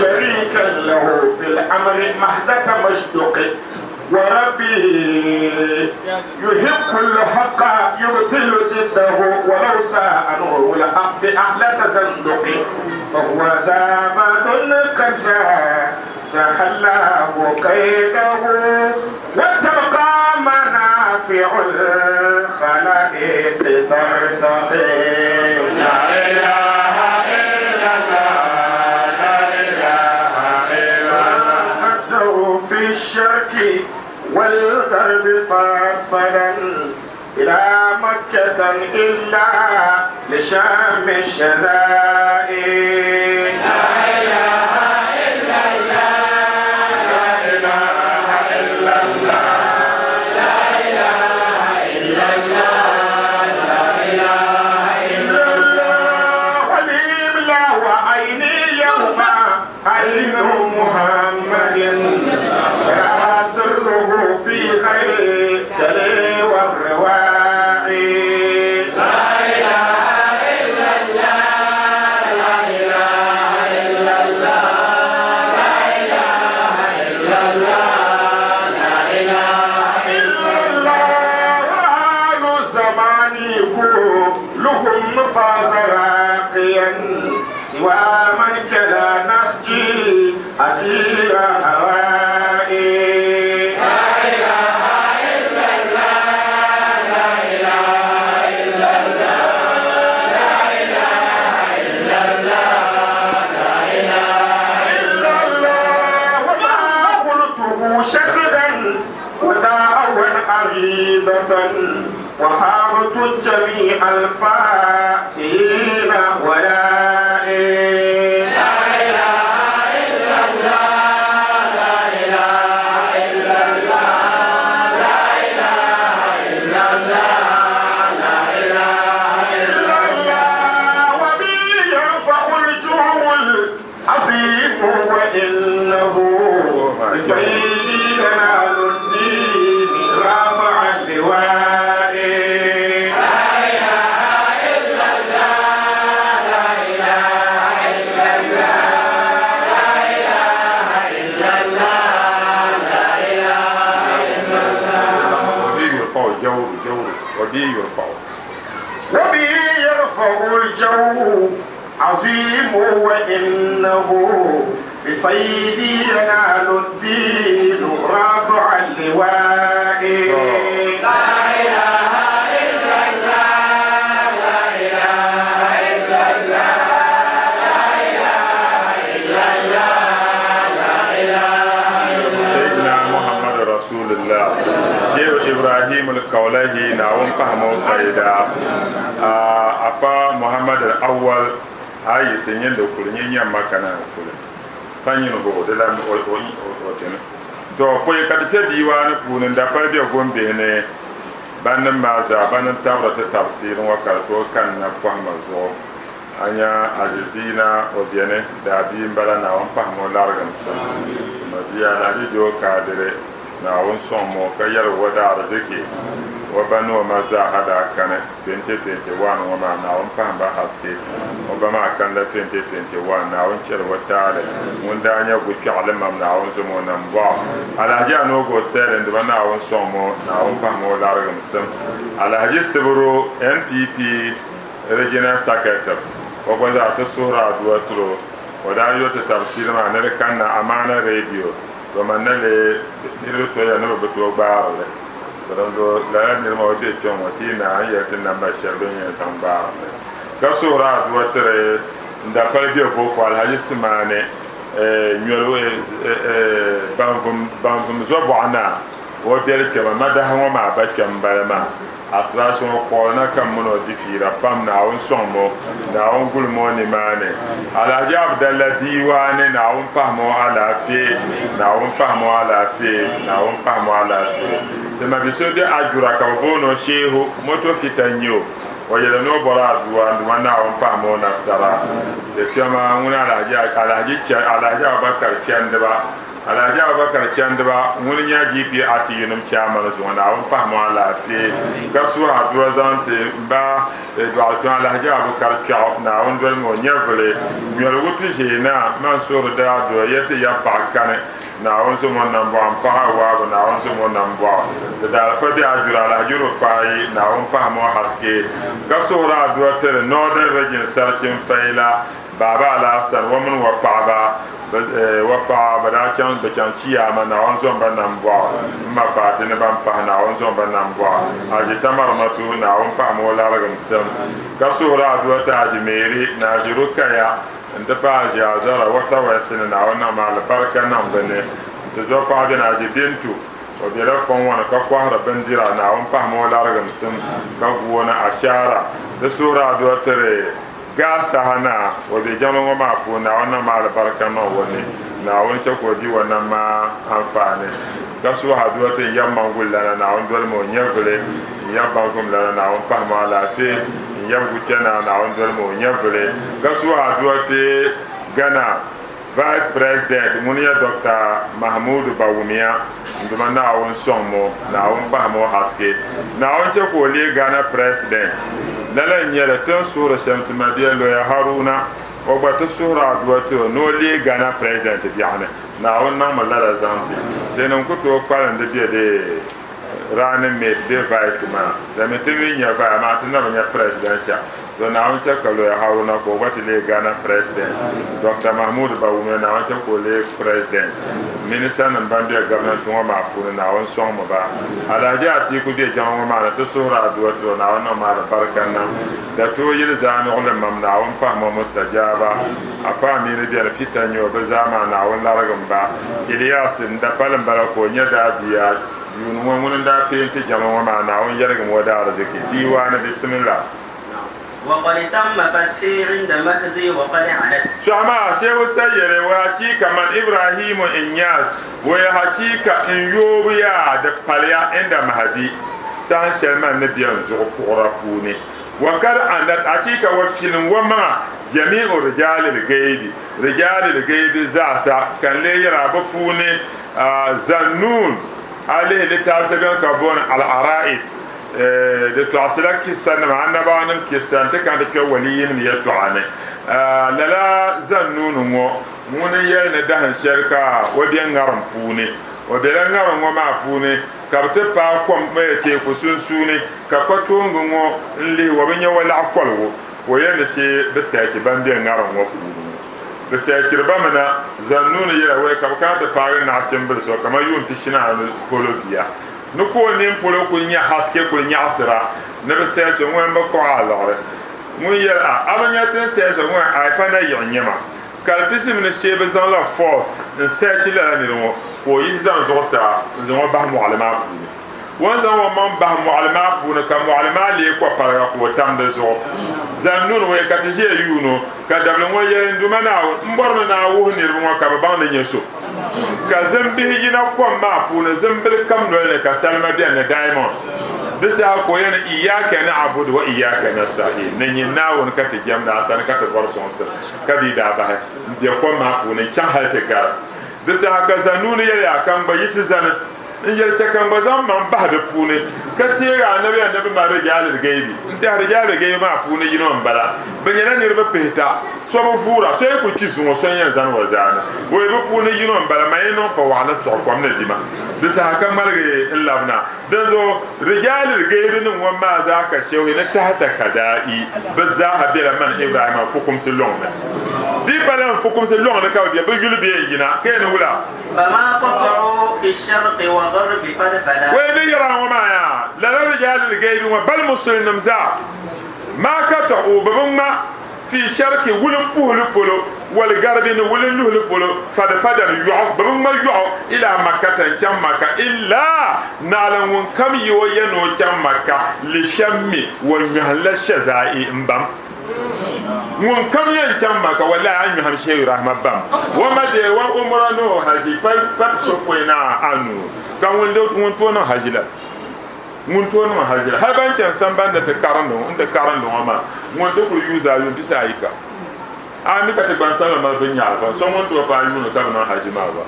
شريكا له في الأمر محدث مشدق وربي يحب الحق يبطل ضده ولو ساء نور الحق أحلى تصدق فهو زابد كذا سحله قيده وتبقى منافع الخلائق ترتقي لا إله إلا الله لا إله إلا الله في الشرق والغرب فضلا إلى مكة إلا لشام الشدائد لا إله إلا الله لا إله إلا الله لا إله إلا الله لا إله إلا الله وليم لا وعيني يوم عين محمد لا سره في خير جلي والرواعي لا إله إلا الله لا إله إلا الله لا إله إلا الله لا إله إلا الله وآل زماني كلهم فاز راقيا سوى من كلا نهجي أسير هوائي لا إله إلا الله لا إله إلا الله لا إله إلا الله لا إله إلا الله وما قلته شكرا ودعوا عريضة وحارت جميع الفاسين ولائي لا إله إلا الله لا إله إلا الله لا إله إلا الله لا إله إلا الله وبي يرفع الجوع العظيم وإنه بفيد ينال الدين رافع اللواء لا إله إلا الله لا إله إلا الله لا إله إلا الله لا إله إلا الله وبي يرفع الجو جو وبي يرفع وبه يرفع الجو عظيم وإنه بفيد ينال الدين رافع اللواء لا إله إلا الله لا إله إلا الله لا إله إلا الله لا إله إلا سيدنا محمد رسول الله شيخ إبراهيم الكولهي ناون فهمو فايدا أفا محمد الأول ayi se nyen do kul nyen yamma kana kul fanyin ho de la o o o tene to ko ka te diwani puuni da par be gombe ne bannin maa zaa bannin tabira ti tafsiri ŋɔ ka di tooi kanna pɔhima zuɣu a nya azizina o beni daabia m-bala Naawuni pahimi o larigimsim ma bia Alhaji Joe Kadiri Naawuni sɔŋmi o ka yɛli o daariziki o ba ni o ma zaaha daa kani 2021 ŋɔ maa Naawuni pahimi ba haske o ba maa kanila 2021 Naawuni chɛri o taali ŋun daa nyɛ gukpɛɣili mam Naawuni zom o nambɔɣu Alhaji Anogo Sɛlin diba Naawuni sɔŋmi o Naawuni pahimi o larigimsim Alhaji Sibiro NPP Regional Secretary o gba zaa ti suhiri adua tiri o o daa yo ti tafsiri maa ni di kanna Amaana Radio domin na lee niriba toya ni bɛ bi tooi gbaari li to din zuɣu lala niri maa o be kpe ŋɔ ti yi naai n yɛli ti namba shɛli din yɛn zaŋ gbaari li ka suhiri adua tiri n dapali be Boko Alhaji Simani. Nyoli Banvum Zobɔɣu Naa o biɛli kpɛma madaha ŋɔ maa ba kpɛm m-bala maa. Asibaasi ŋɔ kɔɣili na ka m mini o di fiira pam. Naawuni sɔŋm o, Naawuni gulim o nimaani. Alhaji Abdalla Diiwaani, Naawuni pahim o alaafee, Naawuni pahim o alaafee, Naawuni pahim o alaafee. Ti ma bi so be Ajura ka bɛ booni o Shehu, moto fita n-nyɛ o. O yɛli ni o bɔri aduwa n Duuma Naawuni pahim o nasara. Ti kpɛma ŋuni Alhaji Alhaji Alhaji Abubakar Chandiba Alhaji Abubakar Chandiba ŋuni nya GP Ati-Yunim chairman zuŋɔ Naawuni pahim o alaafee ka suhi aduwa zaŋ ti m ba dɔɣi kpɛŋ Alhaji Abukar Kpɛɣu Naawuni dolimi o nyɛvuli nyoligu tuʒee na man suhiri daa aduwa ya ti ya paɣa kani Naawuni zo ŋɔ nambɔɣu m-pahi Awaabo, Naawuni zo ŋɔ nambɔɣu. Di daalifa be Ajura, Alhaji Rufai, Naawuni pahimi o haske, ka suhiri adua tiri Northern Region Sarki Nfayila, Baba Alhassan, o mini o paɣaba, o paɣa, bɛ daa chaŋ, bɛ chaŋ Chiyaama, Naawuni zo m-ba nambɔɣu. M ma Fati ni ban pahi, Naawuni zo m-ba nambɔɣu. Aji Tamarmatu, Naawuni pahimi o larigimsim, ka suhiri adua ti Aji Mary ni Aji Rukaya, N-ti pahi ʒi Azara wata wɛsi ni Naawuni niŋ ma alibarika niŋ bɛ ni. N-ti zuɣu paɣa bɛ ni a ʒi Bintu, o bela fɔŋ ŋɔ ni ka kɔhiri bindira, Naawuni pahimi o larigimsim ka gu o ni ashaara. Ti suhiri adua tiri Gaa saha na o be jiŋli ŋɔ maa puuni, Naawuni niŋ ma alibarika niŋ o ni. Naawuni chɛ ka o di o nam maa anfaani. Ka suhi adua ti n yab Mangulilana, Naawuni dolimi o nyɛvili, n yab Banvumlana, Naawuni pahimi o alaafee. N yab Guchana, Naawuni dolimi o nyɛvili ka suhi adua ti Ghana Vice President ŋun nyɛ Doctor Mahamudu Bawumia n duma Naawuni sɔŋm o, Naawuni pahim o haske, Naawuni che ka o leei Ghana President. Lala n nyɛli ti ni suhiri shɛm ti mabia Lawyer Haruna o gba ti suhiri adua ti o ni o leei Ghana President biɛɣuni. Naawuni niŋmi lala zaŋ ti tinim ku tooi kpalim di be di running mate bee vice maa dami ti mi nya vice amaa ti na bi nya presidential so Naawuni chɛ ka Lawyer Haruna ka o gba ti leei Ghana president Doctor Mahmood Bawumia Naawuni chɛ ka o leei president minister nim ban be government ŋɔ maa puuni Naawuni sɔŋmi ba Alhaji Atiku be jaŋa ŋɔ maa ni ti suhiri adua tiri o Naawuni niŋmi alibarika niŋ da tooi yili zaanuɣuli mam Naawuni pahimi o mustajaaba Afa Aminu beni fita nyɛ o bi zaa maa Naawuni larigim ba Ilyas n da pali m bala ka o nyɛ daa bia yuuni ŋɔ ŋuni n daa peenti jama ŋɔ maa Naawuni yɛligim o daariziki diiwaani bisimila. Waqad tamma fathi inda mahdi waqad alat. So amaa Shehu Sayyidi wa hakiika man Ibrahimu Inyas wa ya hakiika n yoobu yaa di paliya inda Mahdi saha shɛli man ni be n zuɣu kuɣura puuni wa kad anat hakiika wa filim wa maŋa jami'u rijalil gaibi rijalil gaibi zaasa ka n lee yɛra bɛ puuni Zannun a lihi litaafi shɛli bɛni ka bɛ booni Al-Arais di tɔɣisila kissanima annabawanim kissa nti kana ti kpe waliyinim yɛltɔɣa ni. Lala Zannun ŋɔ ŋuni n-yɛli ni dahin shɛli ka o be ŋariŋ puuni. O bela ŋariŋ ŋɔ maa puuni ka bɛ ti paai kom teeku sunsuuni ka kpatoongi ŋɔ n-lihi o bi nya o laɣ koligu ka o yɛli ni shee bɛ sɛɛchi ban be ŋariŋ ŋɔ puuni ŋɔ. Bɛ sɛɛchiri ba mi na Zannun yɛla wai ka bɛ kana ti paagi naɣichimbili so kamani yuun pishinaanu polo bia ni ka o nini polo kuli nya haske kuli nyaɣisira ni bɛ sɛɛchi ŋun bi kpuɣi a liɣiri. Ŋun yɛli a, a bi nya ti ni sɛɛchi so ŋun a yi pa nayiɣi n-nyɛ ma. Ka di ti ʒimi ni shee bɛ zaŋla force n-sɛɛchi lala niri ŋɔ ka o yiɣisi zani zuɣusaa n-zaŋ o bahi mɔɣili maa puuni. O ni zaŋ o maŋ bahi mɔɣili maa puuni ka mɔɣili maa leei kɔpaliga ka o tam di zuɣu. Zani nuni ŋɔ ka ti ʒiya yuun o, ka dabili ŋɔ yɛli, N Duuma Naawuni, m bɔrimi ni a wuhi niriba ŋɔ ka bɛ baŋ ni nyɛ so. Ka zimbihi yina kom maa puuni, zimbili kam noli ni ka salima beni ni diamond. Di saha ka o yɛli ni, Iyyaka na'budu wa iyyaka nasta'in, ni nyin Naawuni ka ti jɛmdi a sani ka ti bɔri sɔŋsim, ka di daa bahi m-be kom maa puuni n-chaŋ hali ti gari. Di saha ka Zanuuni yɛli, A ka m gba yiɣisi zani. N yɛli, Chɛ ka n gba zaŋ mmaŋ bahi di puuni, ka teeg a anabi anabi maa Rijaal Gaibi. N tɛhi Rijaal Gaibi maa puuni yino m-bala. Bɛ nyɛla niriba pihita, so bi vuura, so yi kul kpi zuŋɔ, so n-yɛn zani o zaani. Wei bɛ puuni yino m-bala, man yi niŋ fawaɣili siɣi kom ni di ma. Di saha ka ŋmaligi n-labina. Dinzuɣu Rijaal Gaibi nim ŋɔ maa zaa ka shɛhi ni tahita kadaa'i, bɛ zaaha bela man Ibrahima fukumsi lɔŋ ni. Di pala n fukumsi lɔŋ ni ka bɛ be, bɛ yuli bee n-yina, ka yɛn ni wula? Wei ni yɛra ŋɔ maa yaa, lala rijalil gaibi ŋɔ bali musulinim zaa, maa ka tɔɣu bɛ bi ŋma fi sharki wulimpuhili polo. Wal garbi ni wulinluhili polo, fadfadan yɔɣu, bɛ bi ŋma yɔɣu ilaa Makkata n-chaŋ Makka illaa naɣila ŋun kam yi o ya ni o chaŋ Makka li shammi wa nyɔhim la shɛzaa'i m-bam. Ŋun kam yɛn chaŋ Makka wallahi a nyɔhim Shehu Ibrahima bam. O ma deei wa umra ni o haji pa pisopɔin ni anu ka ŋun tooi niŋ haji la. Ŋun tooi niŋ haji la hali ban chani sambani ni ti karindi ŋɔ n-ti karindi ŋɔ maa ŋun ti kuli yuuzi a yuun pisaayi ka. A mi ka ti gbansabila mali vinnyaɣili pam, so ŋun tooi paai yuuni ka bi niŋ haji maa gba.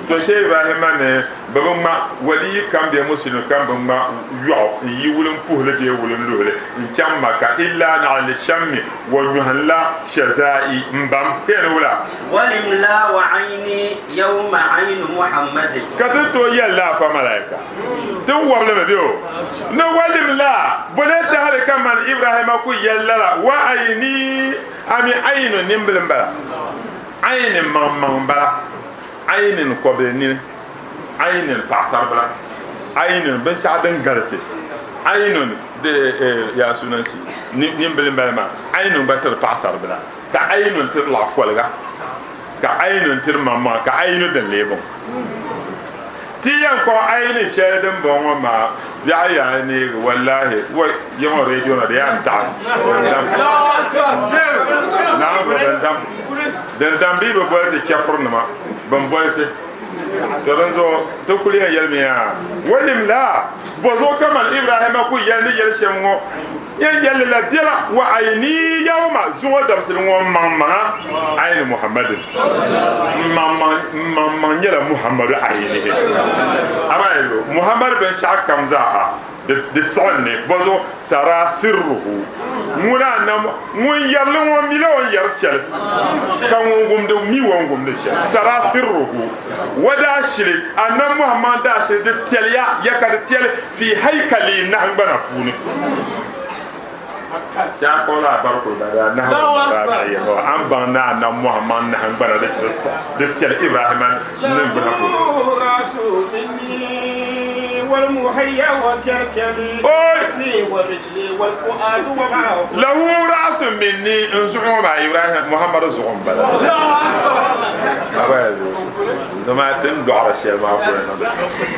To Sheikh Ibrahima ni bɛ bi ŋma waliyi kam bee musulimi kam bi ŋma yɔɣu n-yi wulimpuhili bee wulinluhili n-chaŋ Maka illaa naɣila li shammi wa nyɔhim la shɛzaa'i m-bam ka yɛli wula? Walim la wa ayni yawma aynu Muhammadin. Ka ti tooi yɛli la afa malaika. Ti wɔbili mi bɛ o ni walim la bole tahili ka man Ibrahima ku yɛli lala wa ayni A mi ayinu nimbili m-bala, ayinin maŋmaŋ m-bala, ayinin kɔbili nini, ayinin paɣisaribila, ayinin binshɛɣu din galisi, ayinin yaa sunan shi nimbili m-bala maa, ayinin gba tiri paɣisaribila, ka ayinin tiri laɣikoliga, ka ayinin tiri maŋmaŋa, ka ayinu din lee bɔŋɔ. Ti yɛn kpuɣi ayini shɛli din bɔŋɔ maa biɛɣu yaa neegi wallahi wa yiŋɔ radio na di yaa n-taɣi din dam naawuni din dam din dam bee bi boli ti chɛfurinima bin boli ti to din zuɣu ti kuli yɛn yɛlimi yaa walim la bɔzuɣu kaman Ibrahima ku yɛli ni yɛli shɛm ŋɔ yɛn yɛli la biɛla wa ayini yawma zuŋɔ dabisili ŋɔ maŋmaŋa ayini Muhammadin maŋmaŋ nyɛla Muhammadu ayinihi amaa yɛli Muhammadu binshɛɣu kam zaaha di siɣim ni bɔzuɣu sara sirruhu ŋuna nam ŋun yɛrili ŋɔ mila o ni yɛri shɛli ka ŋun gumdi mi o ni gumdi shɛli sara sirruhu wa daa shili annabi Muhammad daa shili di tɛliya ya ka di tɛli fi haikali nahingbana puuni Shee kpuɣila a bari kuli bari a nahingbana daa yɛli a ni baŋ ni annabi Muhammad nahingbana di shili siɣi di tɛli Ibrahima niŋgbuna puuni. Lahu ra'sun minni n zuɣu ŋɔ maa Ibrahim Muhammadu zuɣu n bala. Zama ti ni dɔɣiri shɛli maa kuli niŋ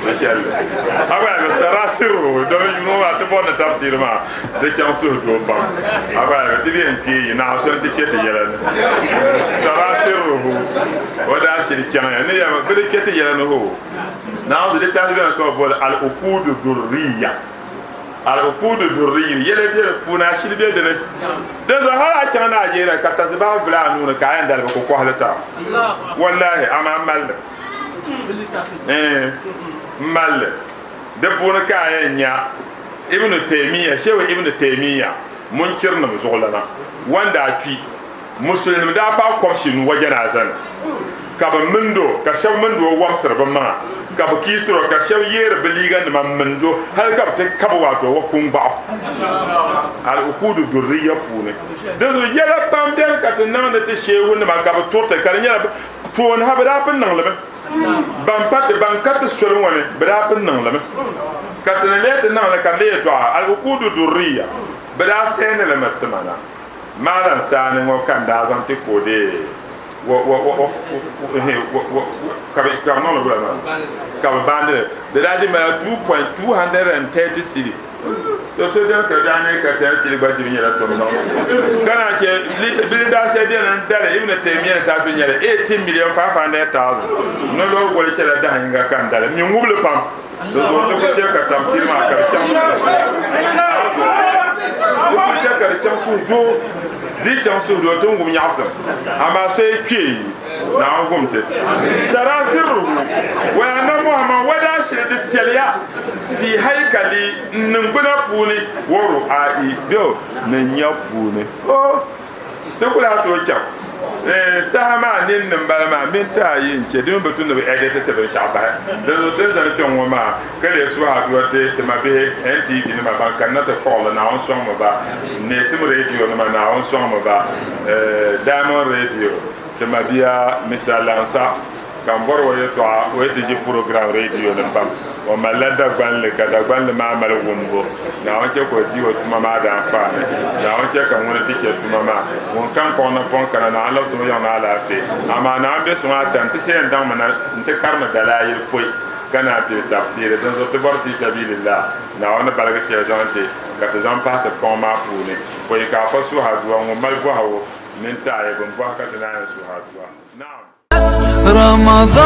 di chɛli abayi sara sirru domin ŋɔ maa ti bɔri ni tafsiri maa di chaŋ suhudoo pam abayi ti bɛ n kpee yi naɣ so n-ti kpe ti yɛla ni sara sirruhu o daa shiri chaŋya ni yɛli bi di kpe ti yɛla ni hoo naɣ di tahi bɛni ka bi boli al-uqudu durriya Al-Uqudu Durriyin yɛla be di puuni, ashili be dini. Dinzuɣu hal a chaŋ Nigeria ka tasibahi vuli a nuu ni ka a yɛn dali bɛ ku kɔhili tira. Wallahi, amaa m mali li. Eeh, m mali li. Di puuni ka a yɛn nya Ibn Taymiyyah, Shehu Ibn Taymiyyah, munkirinim zuɣulana, wan daa kpi. Musulinima daa paai kɔbishinu wa janaaza ni, ka bɛ mindi o, ka shɛba mindi o wabisiri bɛ maŋa, ka bɛ kiisiri o, ka shɛba yeeri bɛ liiganima m-mindi o hali ka bɛ ti kabi wato o kuŋgbaɣu al-Uqudu Durriya puuni. Dinzuɣu yɛla pam beni ka ti niŋdi ti sheehunima ka bɛ turiti ka di nyɛla tooni ha bɛ daa pun niŋ li mi. Ban pa ti, ban ka ti soli ŋɔ ni bɛ daa pun niŋ li mi ka ti ni lee ti niŋ li ka di lee yɛtɔɣa al-Uqudu Durriya bɛ daa sɛndi li mi ti ma na. Maalan saani ŋɔ ka n daa zaŋ ti ka o deei ka bɛ niŋ li wula maa ka bɛ baandi li di daa di mala 2.230 cedi to so bɛni ka daa ne ka 10 cedi gba dibi nyɛla tom niŋ ka naan chɛ bili daa shɛli bɛni n dali Ibn Taymiyyah ni taafi nyɛli 18 million 500,000 ni loo goli chɛla dahin yinga ka n dali mi ŋubili pam Di zuɣu ti ku chɛ ka tafsir maa ka di chaŋ Ti ku chɛ ka di chaŋ suhudoo, di yi chaŋ suhudoo ti ni wum nyaɣisim, amaa so yi kpe yi, Naawuni gum ti. Sara sirruhu, wa anna Muhammad wa daa shiri di tɛliya fi haikali n niŋgbuna puuni wa ru'a'i bɛ o ni nya puuni. O Ti ku lahi tooi chaŋ saha maa nini ni m-bala maa mini ti ayi n-che di mi bi tu ni bɛ ɛditi ti binshɛɣu bahi. Dinzuɣu ti ni zani kpe ŋ-ŋɔ maa ka leei suhi aduwa ti ti mabihi NTV nima ban kanna ti kpuɣi li Naawuni sɔŋmi ba, Neesim Radio nima Naawuni sɔŋmi ba, Diamond Radio ti mabia Mister Lansa. Ka m bɔri o yɛtɔɣa o yi ti ʒi program radio ni pam. O malila Dagbanli ka Dagbanli maa mali wumbu. Naawuni chɛ ka o di o tuma maa daanfaani. Naawuni chɛ ka ŋuni ti chɛ tuma maa. Ŋun kam kɔŋ napɔŋ kana Naawuni labisi o yiŋ ni alaafee. Amaa Naawuni be suŋ ata nti sa yɛn daŋmi na nti karimi dalaayili pɔi ka naan pili tafsiiri. Dinzuɣu ti bɔri fii sabilillah Naawuni ni baligi shɛli zaŋ ti ka ti zaŋ pahi ti fɔŋ maa puuni pɔi ka afa suhi adua ŋun mali bɔhigu mini taai bɛn bɔhi ka ti naan yɛn suhi adua. Naam. رمضان.